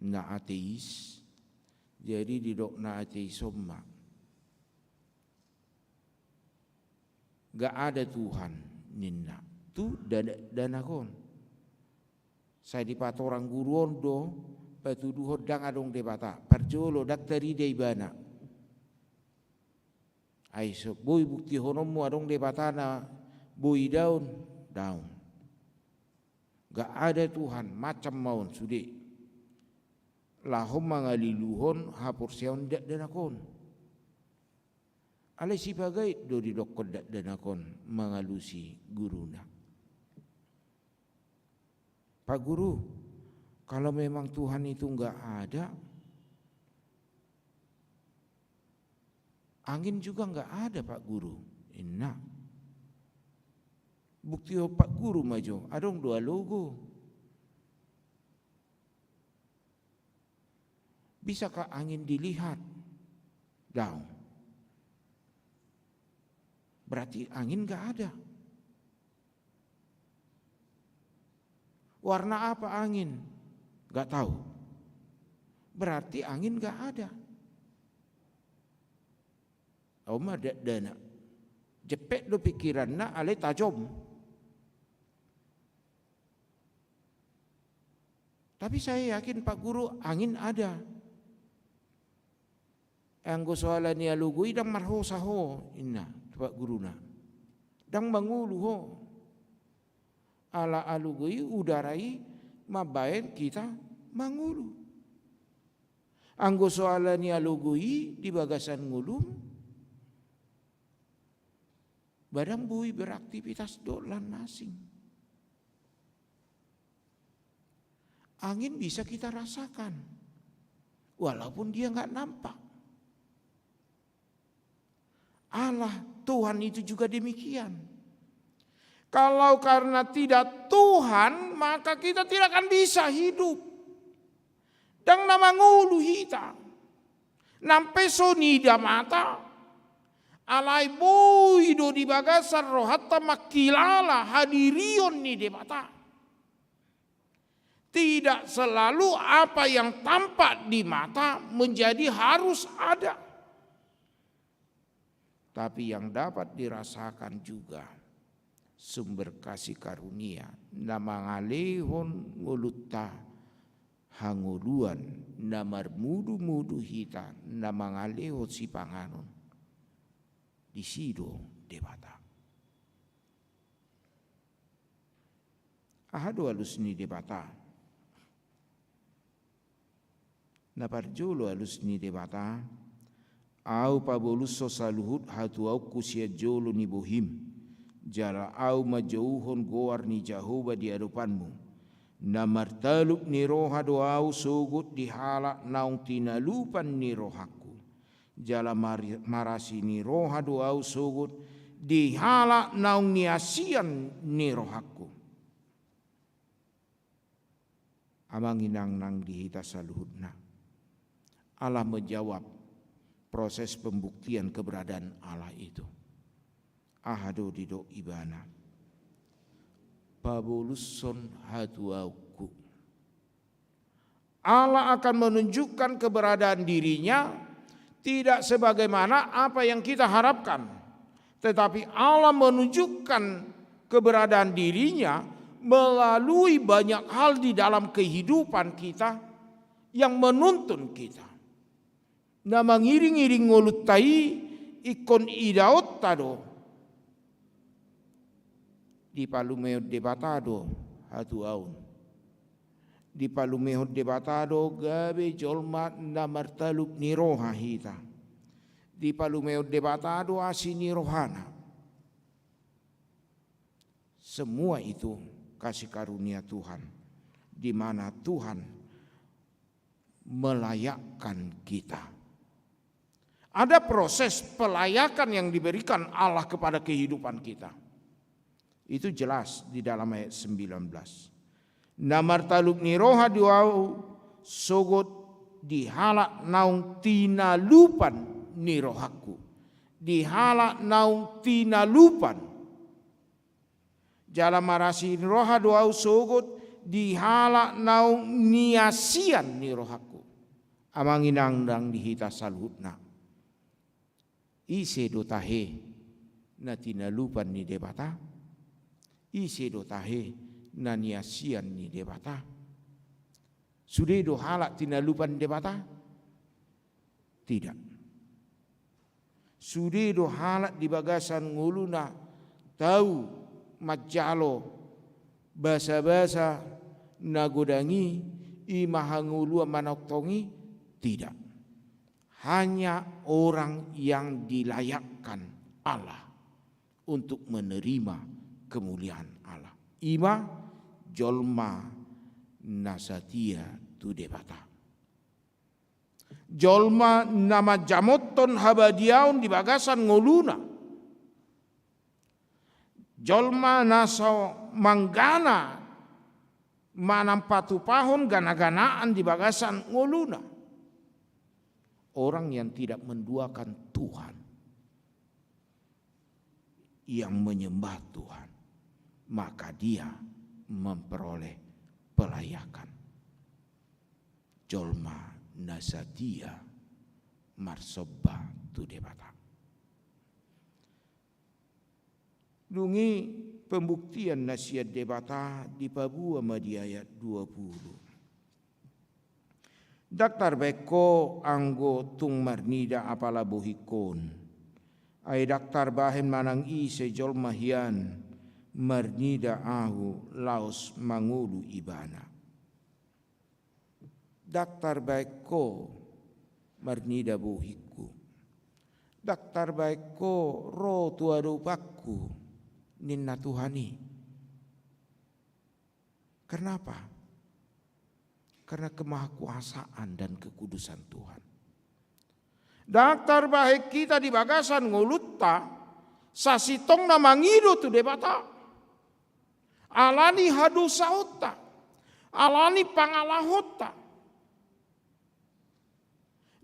na ateis. Jadi didok na ateis on ma, "Gak ada Tuhan," ninna. Tu dakdanak on. Sai dipatorang guru on do patuduhon ndang adong Debata. Parjolo ndang tarida ibana. Ai so boi buktihononmu adong Debata na boi daon, daon. Gak ada Tuhan, macam ma on sude. Laho mangaliluhon haporseaon dakdanak on. Alai sipagait do didokkon dakdanak on mangalusi guruna. "Pak Guru, kalau memang Tuhan itu nggak ada, angin juga nggak ada, Pak Guru," ninna. "Buktihon Pak Guru ma jo, adong do alogo. Bisakah angin dilihat?" Daong. Berarti angin nggak ada. "Warna apa angin?" "Nggak tahu." Berarti angin nggak ada. Ahu ma dakdanak. Jempek do pikiranna, alai tajom. "Tapi saya yakin, Pak Guru, angin ada." "Anggo so ala ni alogo i, ndang marhosa ho," ninna tu Pak Guruna. "Ndang mangolu ho. Ala alogo i, udara i mambahen hita mangolu. Anggo so ala ni alogo i di bagasan ngolum, ba ndang boi beraktivitas dohot lan asing." Angin bisa kita rasakan, walaupun dia nggak nampak. Allah, Tuhan itu juga demikian. Kalau karena tidak Tuhan, maka kita tidak akan bisa hidup. Ndang na mangolu hita. Nang pe so nida mata, alai boi do di bagasan rohanta mangkilala hadirion ni Debata. Tidak selalu apa yang tampak di mata menjadi harus ada. Tapi yang dapat dirasakan juga sumber kasih karunia na mangalehon ngolunta hangoluan, na marmudu-mudu hita, na mangalehon sipanganon. Disi do Debata. Aha do alus ni Debata? Na parjolo alus ni Debata, Ahu pabolushon saluhut hatuaonku sian jolo ni bohim, jala Ahu manjouhon goar ni Jahowa di adopanmu. Na martalup ni roha do Ahu sogot di halak naung tinalupan ni rohangku. Jala mar-, marasi ni roha do Ahu sogot di halak naung niasian ni rohangku. Amang inang nang di hita saluhutna. Allah menjawab proses pembuktian keberadaan Allah itu. Aha do didok Ibana? Pabolushon hatuaonku. Allah akan menunjukkan keberadaan dirinya tidak sebagaimana apa yang kita harapkan, tetapi Allah menunjukkan keberadaan dirinya melalui banyak hal di dalam kehidupan kita yang menuntun kita. Na mangiring-iring ngolunta i ingkon idaonta do. Dipalumehon Debata do hatuaon. Dipalumehon Debata do gabe jolma na martalup ni roha hita. Dipalumehon Debata do asi ni rohana. Semua itu kasih karunia Tuhan, di mana Tuhan melayakkan kita. Ada proses pelayakan yang diberikan Allah kepada kehidupan kita. Itu jelas di dalam ayat sembilan belas. Na martalup ni roha do ahu sogot di halak naung tinalupan ni rohangku. Di halak naung tinalupan. Jala marasi ni roha do ahu sogot di halak naung niasian ni rohangku. Amang inang di hita saluhutna. Ise do tahe na tinalupan ni Debata? Ise do tahe na niasian ni Debata? Sude do halak tinalupan Debata? Tidak. Sude do halak di bagasan ngoluna tau manjalo basabasa na godang i, i ma hangoluan manongtong i? Tidak. Hanya orang yang dilayakkan Allah untuk menerima kemuliaan Allah. I ma jolma na satia tu Debata. Jolma na manjamothon habadiaon di bagasan ngoluna. Jolma na so manggana manang patupahon gana-ganaan di bagasan ngoluna. Orang yang tidak menduakan Tuhan, yang menyembah Tuhan, maka dia memperoleh pelayakan. Jolma na satia marsomba tu Debata. Dung i pembuktian na sian Debata dipaboa ma di ayat dua pulu. Ndang tarbahen ho anggo tung marnida apala bohingkon. Ai ndang tarbahen manang ise jolma hian marnida ahu laos mangolu ibana. Ndang tarbahen ho marnida bohingku. Ndang tarbahen ho ro tu adopanku, ninna Tuhan i. Karena apa? Karena kemahakuasaan dan kekudusan Tuhan. Ndang tarbahen hita di bagasan ngolunta sasintongna mangido tu Debata. Alani hadosaonta, alani pangalahonta.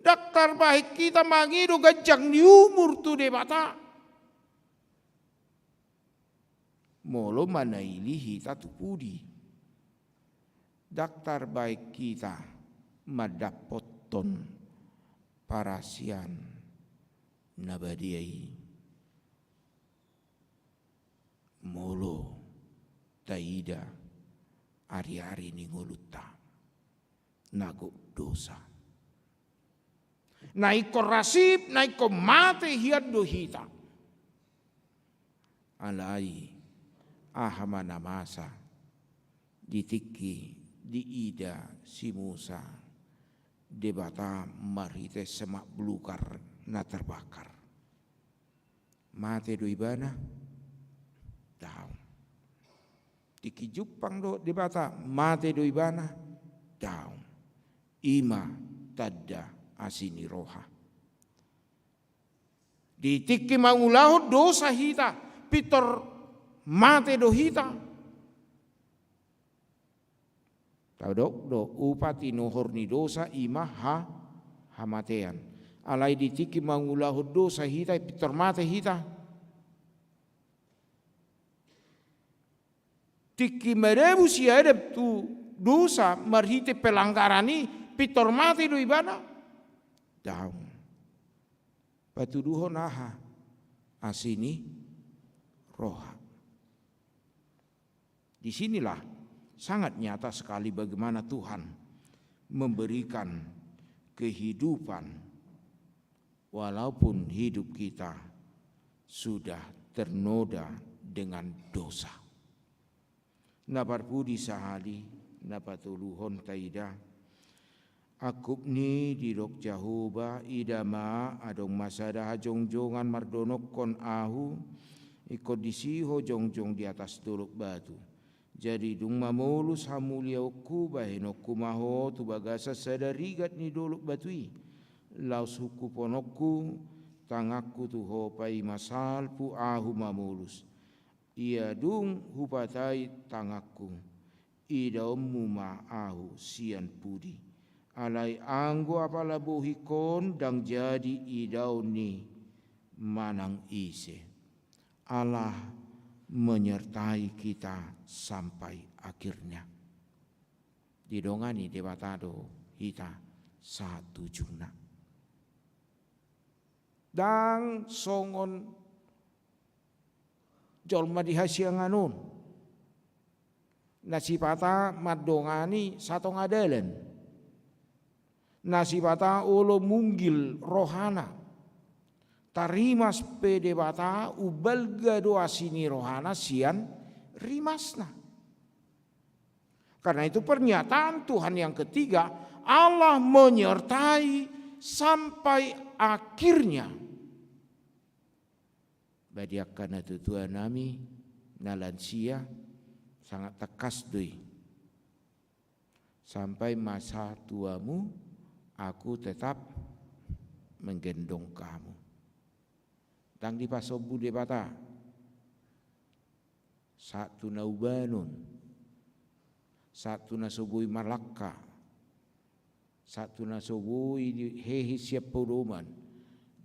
Ndang tarbahen hita mangido ganjang ni umur tu Debata. Molo manaili hita tu pudi, ndang tarbahen hita mandapothon parasian na badia i. Molo taida ari-ari ni ngolunta na gok dosa. Na ingkon rasip, na ingkon mate hian do hita. Alai aha ma na masa di tingki diida si Musa Debata marhite semak belukar na terbakar? Mate do ibana? Daong. Tingki jumpang do Debata, mate do ibana? Daong. I ma tanda asi ni roha. Di tingki mangulahon dosa hita, pintor mate do hita. Tadok do, upa tinohor ni dosa i ma ha-, hamatean. Alai di tingki mangulahon dosa hita, pintor mate hita. Tingki madabu si Adam tu dosa marhite pelanggaran i, pintor mate do ibana? Daong. Patuduhon aha? Asi ni roha. Di sinilah sangat nyata sekali bagaimana Tuhan memberikan kehidupan walaupun hidup kita sudah ternoda dengan dosa. Na parpudi sahali, na patoluhon taida. Angkup ni didok Jahowa, ida ma, adong ma sada hajongjongan mardonokkon ahu, ingkon disi ho jongjong di atas dolok batu. Jadi dung mamolus hamuliaonku, bahenonku ma ho tu bagasan sada rigat ni dolok batu i, laos hungkuphononku tanganku tu ho paima salpu ahu mamolus. Ia dung hupatai tanganku, idaonmu ma ahu sian pudi. Alai anggo apala bohingkon, ndang jadi idaon ni manang ise. Allah menyertai kita sampai akhirnya. Didongani Debata do hita sahat tu ujungna. Ndang songon jolma di hasiangan on, na sipata mandongani satonga dalan, na sipata olo munggil rohana. Tarimas pe Debata, umbalga do asi ni rohana sian rimasna. Karena itu, pernyataan Tuhan yang ketiga, Allah menyertai sampai akhirnya. Bagi angka natuatuanami, na lansia, sangat tegas do i. Sampai masa tuamu, aku tetap menggendong kamu. Ndang dipasombu Debata. Sahat tu na ubanon, sahat tu na so boi malangka, sahat tu na so boi di hehe sian podoman,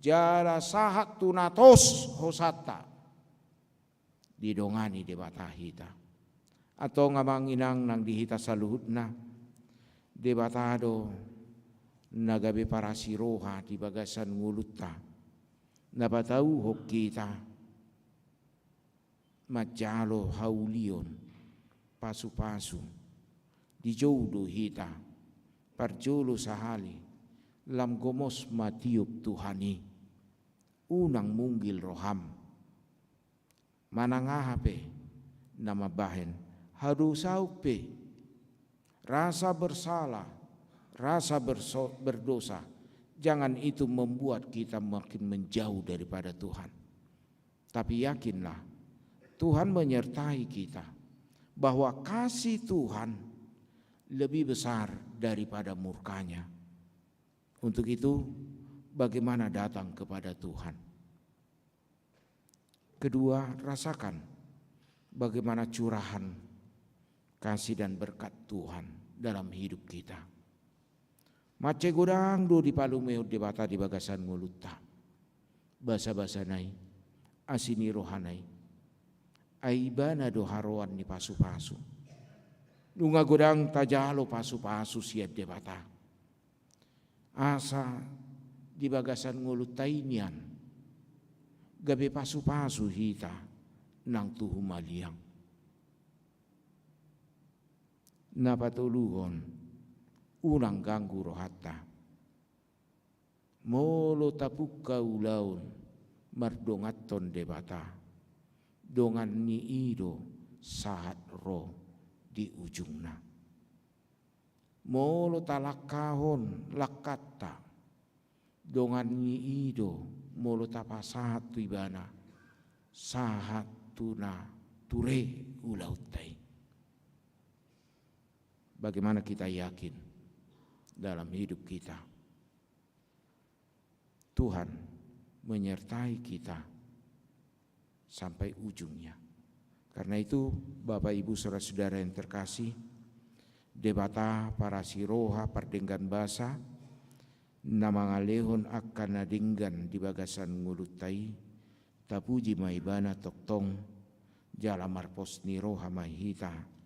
jala sahat tu na tos hosanta, didongani Debata hita. Antong amang inang nang di hita saluhutna, Debata do na gabe parasi roha di bagasan ngolunta, na patauhon hita manjalo haulion, pasupasu. Dijou do hita, parjolo sahali, lam gomos ma tiop Tuhan i. Unang munggil roham. Manang aha pe na mambahen, hadosaon pe, rasa bersalah, rasa berso-, berdosa, jangan itu membuat kita makin menjauh daripada Tuhan. Tapi yakinlah, Tuhan menyertai kita, bahwa kasih Tuhan lebih besar daripada murkanya. Untuk itu, bagaimana datang kepada Tuhan? Kedua, rasakan bagaimana curahan kasih dan berkat Tuhan dalam hidup kita. Mansai godang do dipalumehon Debata di bagasan ngolunta. Basabasana i, asi ni rohana i. Ai ibana do haroan ni pasupasu. Nunga godang tajalo pasupasu sian Debata. Asa di bagasan ngolunta i nian, gabe pasupasu hita nang tu humaliang. Na patoluhon, unang ganggu rohanta. Molo tapungka ulaon mardonganhon Debata, dongan ni i do sahat ro di ujungna. Molo talangkahon langkanta, dongan ni i do molo tapasahat tu ibana, sahat tu na ture ulaonta i. Bagaimana kita yakin dalam hidup kita? Tuhan menyertai kita sampai ujungnya. Karena itu, Bapak, Ibu, saudara-saudara yang terkasih, Debata parasi roha pardenggan basa, na mangalehon angka na denggan di bagasan ngolunta i, tapuji ma ibana tongtong, jala marpos ni roha ma hita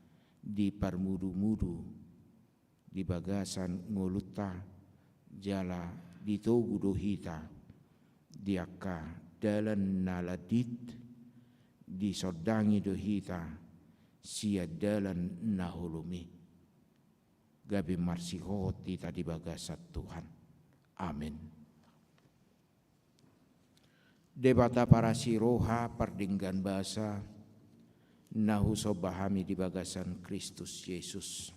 di parmudu-mudu di bagasan ngolunta, jala ditogu do hita di angka dalan na landit, disondangi do hita sian dalan na holom i. Gabe marsihohot hita di bagasan Tuhan. Amen. Debata parasi roha pardenggan basa, na husomba hami di bagasan Kristus Jesus.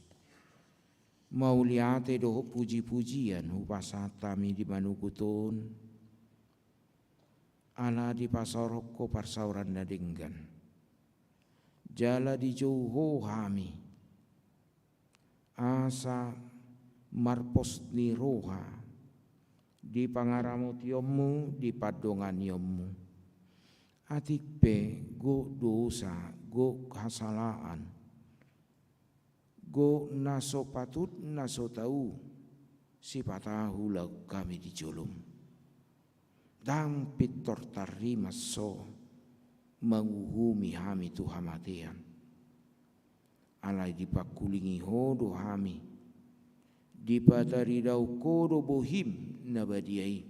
Mauliate dohot puji-pujian hupasahat hami di manogot on, ala dipasaorhon Ho parsaoran na denggan. Jala dijou Ho hami, asa marpos ni roha di pangaramotionMu, di pandonganionMu. Atik pe gok dosa, gok hasalaan, gok na so patut, na so tau sipata ulaon hami di joloM. Ndang pintor tarrimas Ho manguhumi hami tu hamatean. Alai dipangkulingi Ho do hami, dipataridahon Ho do bohiM na badia i,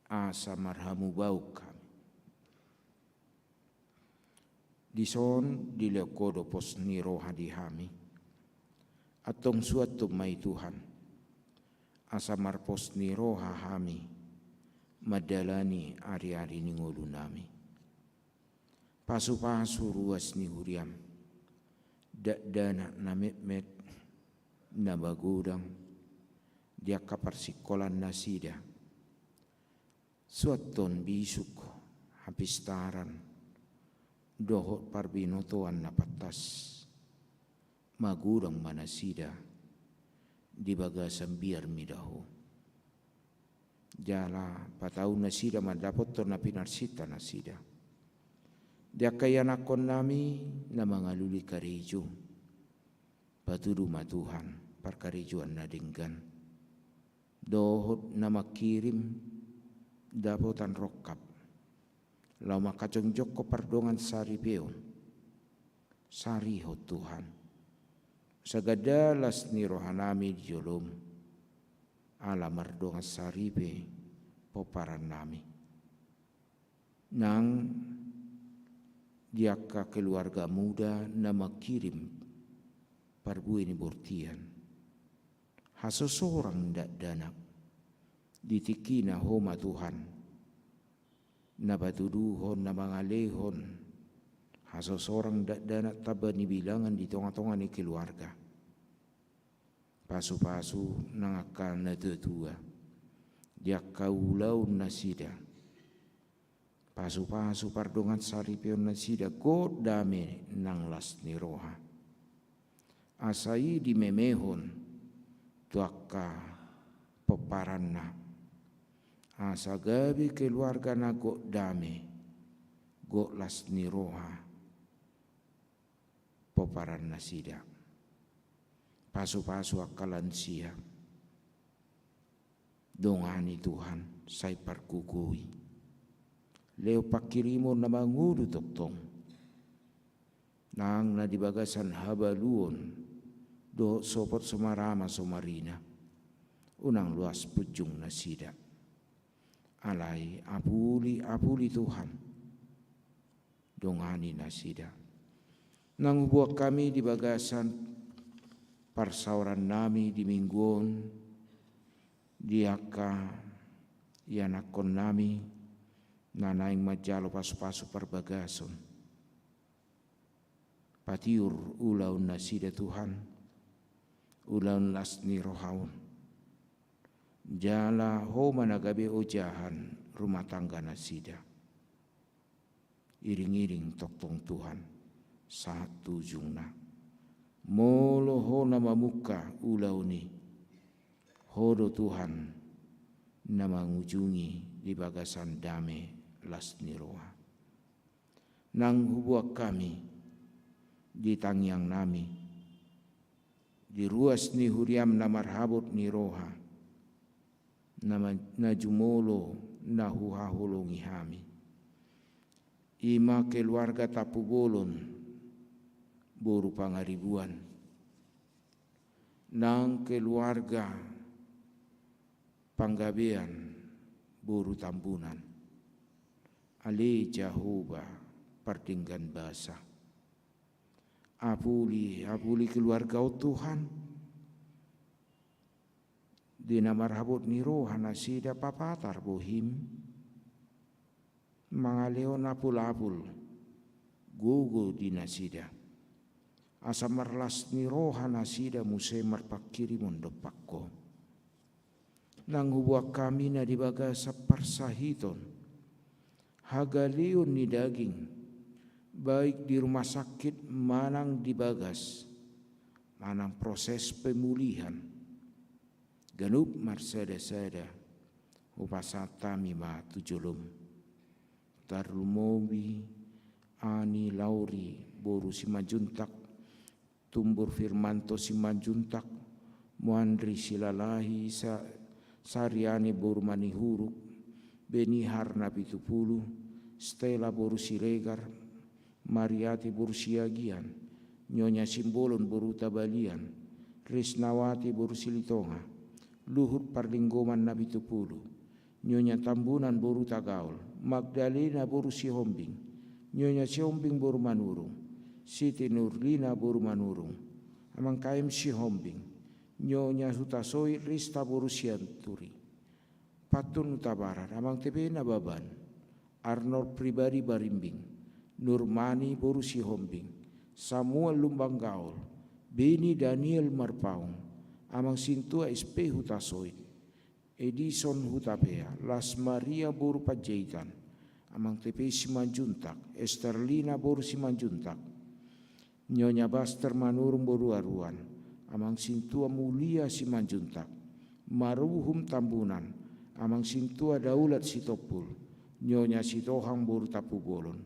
asa marhamubaon hami. Dison dilehon Ho do pos ni roha di hami. Antong suanhon ma i Tuhan, asa marpos ni roha hami mandalani ari-ari ni ngolunami. Pasu-pasu ruas ni huriaM, dakdanak na metmet, na magodang di angka parsingkolaan nasida. Suanhon bisuk, hapistaran dohot parbinotoan na pantas. Magodang ma nasida di bagasan biar mida Ho. Jala patau nasida mandapothon na pinarsinta nasida di angka ianakhonnami na mangalului karejo. Patudu ma Tuhan parkarejoan na denggan dohot na mangkirim dapotan rongkap laho mangkajongjongkon pardongan saripeon. Sarihon Tuhan sagala las ni rohanami di joloM, ala mardongan saripe pomparan nami. Nang di angka keluarga muda na mangkirim parbue ni bortian, hasosorang dakdanak, di tingkina Ho ma Tuhan na patuduhon, na mangalehon hasosorang dakdanak tamba ni bilangan di tonga-tonga ni keluarga. Pasu-pasu nang angka natua-tua di angka ulaon nasida. Pasu-pasu pardongan saripeon nasida gok dame nang las ni roha. Asa i dimemehon tu angka pomparanna, asa gabe keluarga na gok dame, gok las ni roha pomparan nasida. Pasu-pasu angka lansia. Dongani Tuhan, sai pargogoi. Lehon pangkirimon na mangolu tongtong. Nang na di bagasan habaluon dohot sopot so marama so marina, unang loas punjung nasida. Alai apuli, apuli Tuhan. Dongani nasida. Nang huboan hami di bagasan parsaoran nami di minggu on, di angka ianakhon nami na naeng manjalo pasu-pasu parbagason. Patiur ulaon nasida Tuhan, ulaon las ni roha on. Jala Ho ma na gabe ojahan rumah tangga nasida. Iring-iring tongtong Tuhan sahat tu ujungna. Molo Ho na mamungka ulaon i, Ho do Tuhan na mangujungi di bagasan dame las ni roha. Nang huboan hami di tangiang nami, di ruas ni huriaM na marhabot ni roha, na ma-, na jumolo na huhaholongi hami. I ma keluarga Tampubolon boru Pangaribuan, nang keluarga Panggabean boru Tambunan. Ale Jahowa pardenggan basa. Apuli, apuli keluarga on Tuhan. Di na marhabot ni roha nasida papatar bohiM. Mangalehon apul-apul gogo di nasida. Asa marlas ni roha nasida muse marpangkirimon dompak Ho. Nang huboan hami na di bagasan parsahiton, hagaleon ni daging, baik di rumah sakit manang di bagas, manang proses pemulihan, ganup marsada-sada, hupasahat hami ma tu jolom. Tarlumobi Ani Lauri boru Simanjuntak, Tumbur Firmanto Simanjuntak, Muandri Silalahi, Sa-, Sariani boru Manihuruk, Benihar Napitupulu, Stella boru Siregar, Mariati boru Siagian, Nyonya Simbolon boru Tabalian, Risnawati boru Silitonga, Luhut Parlinggoman Napitupulu, Nyonya Tambunan boru Tagaol, Magdalena boru Sihombing, Nyonya Sihombing boru Manurung, Siti Nurlina boru Manurung, Amang K M Sihombing, Nyonya Hutasoit Rista boru Sianturi, Pantun Hutabarat, Amang T P Nababan, Arnold Pribadi Barimbing, Nurmani boru Sihombing, Samuel Lumban Gaol, Beni Daniel Marpaung, Amang Sintua S P Hutasoit, Edison Hutapea, Las Maria boru Panjaitan, Amang T P Simanjuntak, Esterlina boru Simanjuntak, Nyonya Baster Manurung boru Aruan, Amang Sintua Mulia Simanjuntak, Maruhum Tambunan, Amang Sintua Daulat Sitompul, Nyonya Sitohang boru Tampubolon,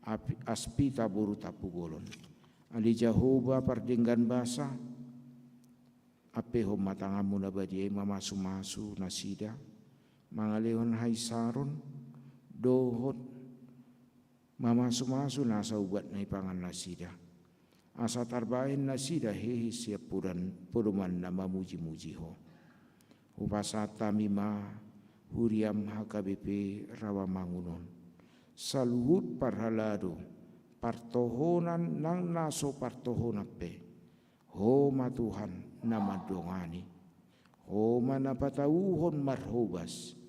Api-, Aspita boru Tampubolon. Ale Jahowa pardenggan basa, ampehon ma tanganmu na badia i mamasumasu nasida, mangalehon haisaron, dohot mamasumasu nasa ubat na ipangan nasida. Asa tarbahen nasida hehe sian podan-, podomanna mamujimuji Ho. Hupasahat hami ma huriam H K B P Rawamangun on. Saluhut parhalado, partohonan nang na so partohonan pe. Ho ma Tuhan na mandongani. Ho ma na patauhon marhobas.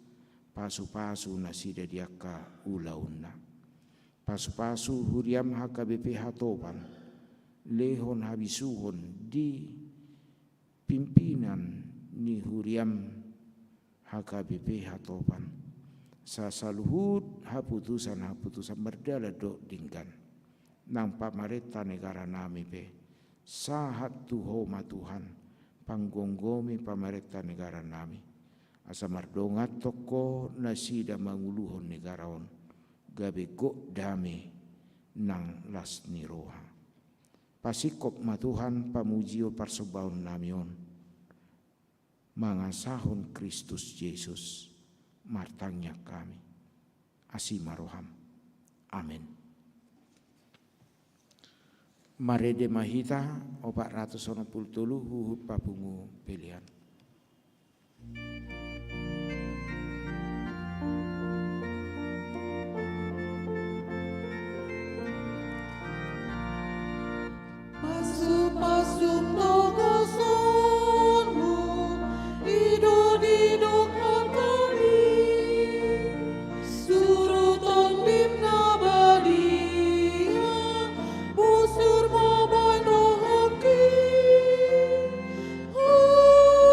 Pasupasu nasida di angka ulaonna. Pasupasu huriam H K B P Hatopan. Lehon habisuhon di pimpinan ni huriam H K B P Hatopan. Asa saluhut haputusan-haputusan mardalan dohot denggan nang pamarenta negaranami pe, sahat tu Ho ma Tuhan, panggomgomi pamarenta negaranami. Asa mardongan tongko nasida manguluhon negara on, gabe gok dame nang las ni roha. Pasingkop ma Tuhan pamujion parsombaonnami on. Mangasahon Kristus Jesus, martangiang hami. Asi ma roham. Amen. Marende ma hita, opat ratus onom pulu tolu, huhut papungu pelean. Pasu-pasu togasonmu, i do didok hami, suruton dim na badia, busur mambahen rohangki, hagogoon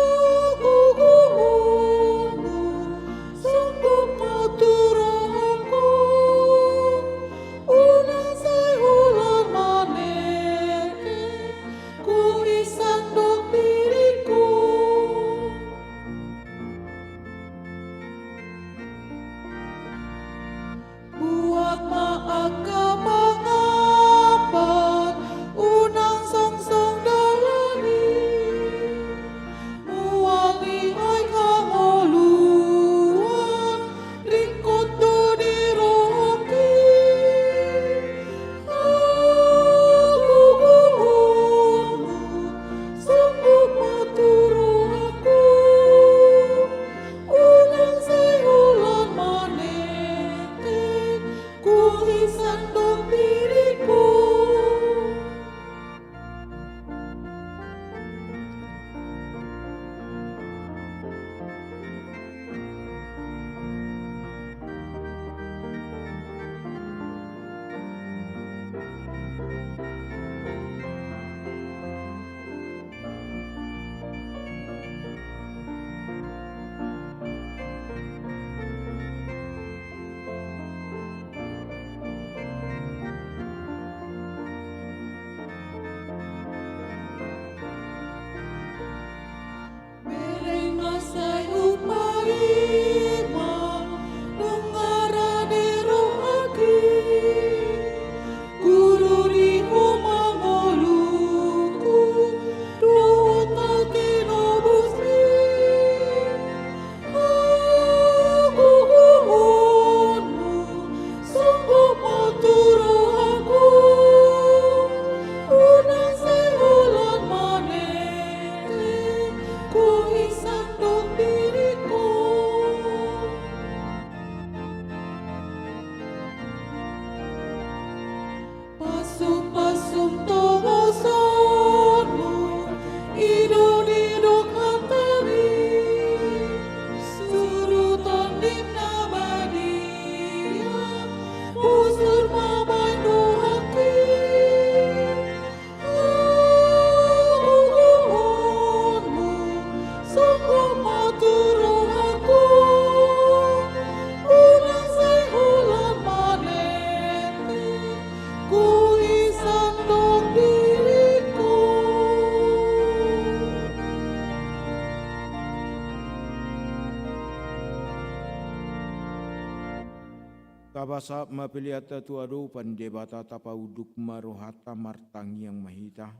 Tapasahat ma peleanta tu adopan Debata, tapaunduk ma rohanta, martangiang ma hita.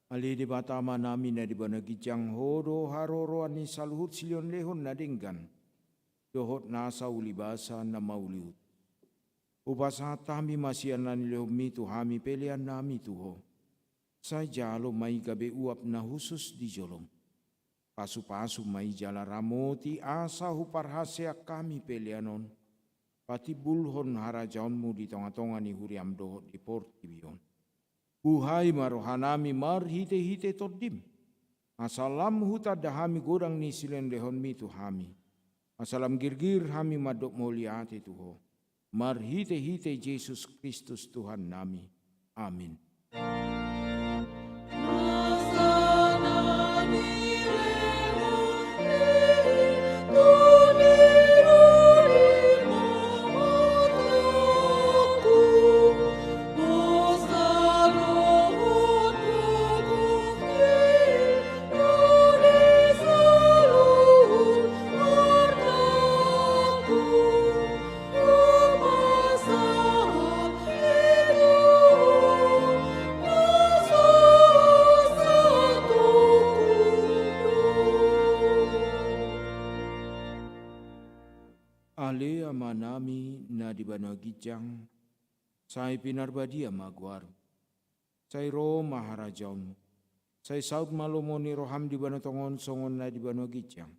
Ale Debata Amanami na di banua ginjang, Ho do haroroan ni saluhut silehonlehon na denggan dohot nasa ulibasa na mauliutus. Hupasahat hami ma sian na nilehonMi tu hami peleannami tu Ho. Sai jalo ma i gabe uap na hushus di joloM. Pasupasu ma i jala ramoti asa huparhaseang hami pelean on, patimbulhon harajaonMu di tongatonga ni huriaM dohot di portibi on. Buhai ma rohanami marhitehite TondiM, asa lam hutanda hami godang ni silehonlehonMi tu hami, asa lam girgir hami mandok mauliate tu Ho, marhitehite Jesus Kristus Tuhannami. Amin. Ale Amanami na di banua ginjang, sai pinarbadia ma goarMu. Sai ro ma harajaonMu. Sai saut ma lomo ni rohaM di banua tonga on songon na di banua ginjang.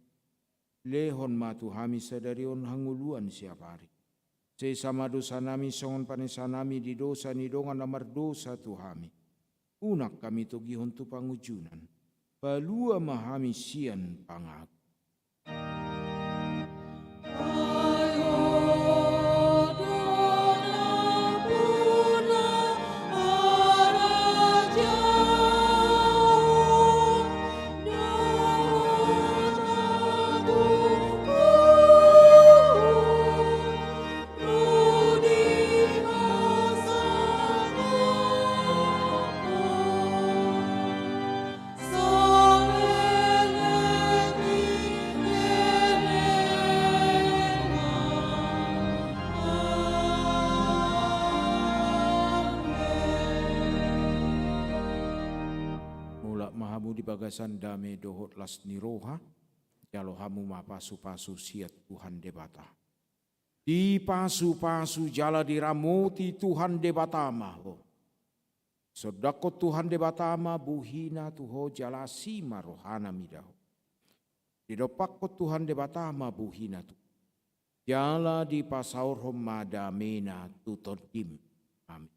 Lehon ma tu hami sadari on hangoluan siapari. Sesa ma dosanami songon panesanami di dosa ni dongan na mardosa tu hami. Unang hami togihon tu pangunjunan. Palua ma hami sian pangago. Mulak ma hamu di bagasan dame dohot las ni roha, jalo hamu ma pasupasu sian Tuhan Debata. Dipasupasu jala diramoti Tuhan Debata ma ho. Sondanghon Tuhan Debata ma buhina tu ho jala asi ma rohana mida ho. Didompakhon Tuhan Debata ma buhina tu ho. Jala dipasaorhon ma damena tu tondim. Amin.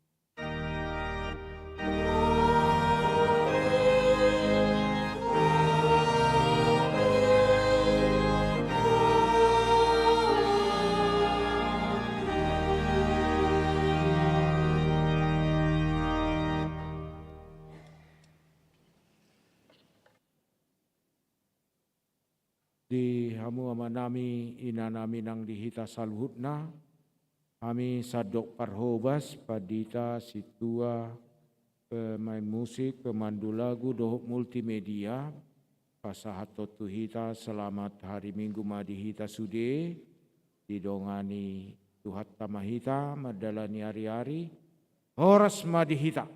Di hamu amanami, inanami nang di hita saluhutna, hami sandok parhobas, pandita, sintua, pemain musik, pemandu lagu, dohot multimedia, pasahathon tu hita selamat hari Minggu ma di hita sude, didongani Tuhanta ma hita mandalani ari-ari, horas ma di hita.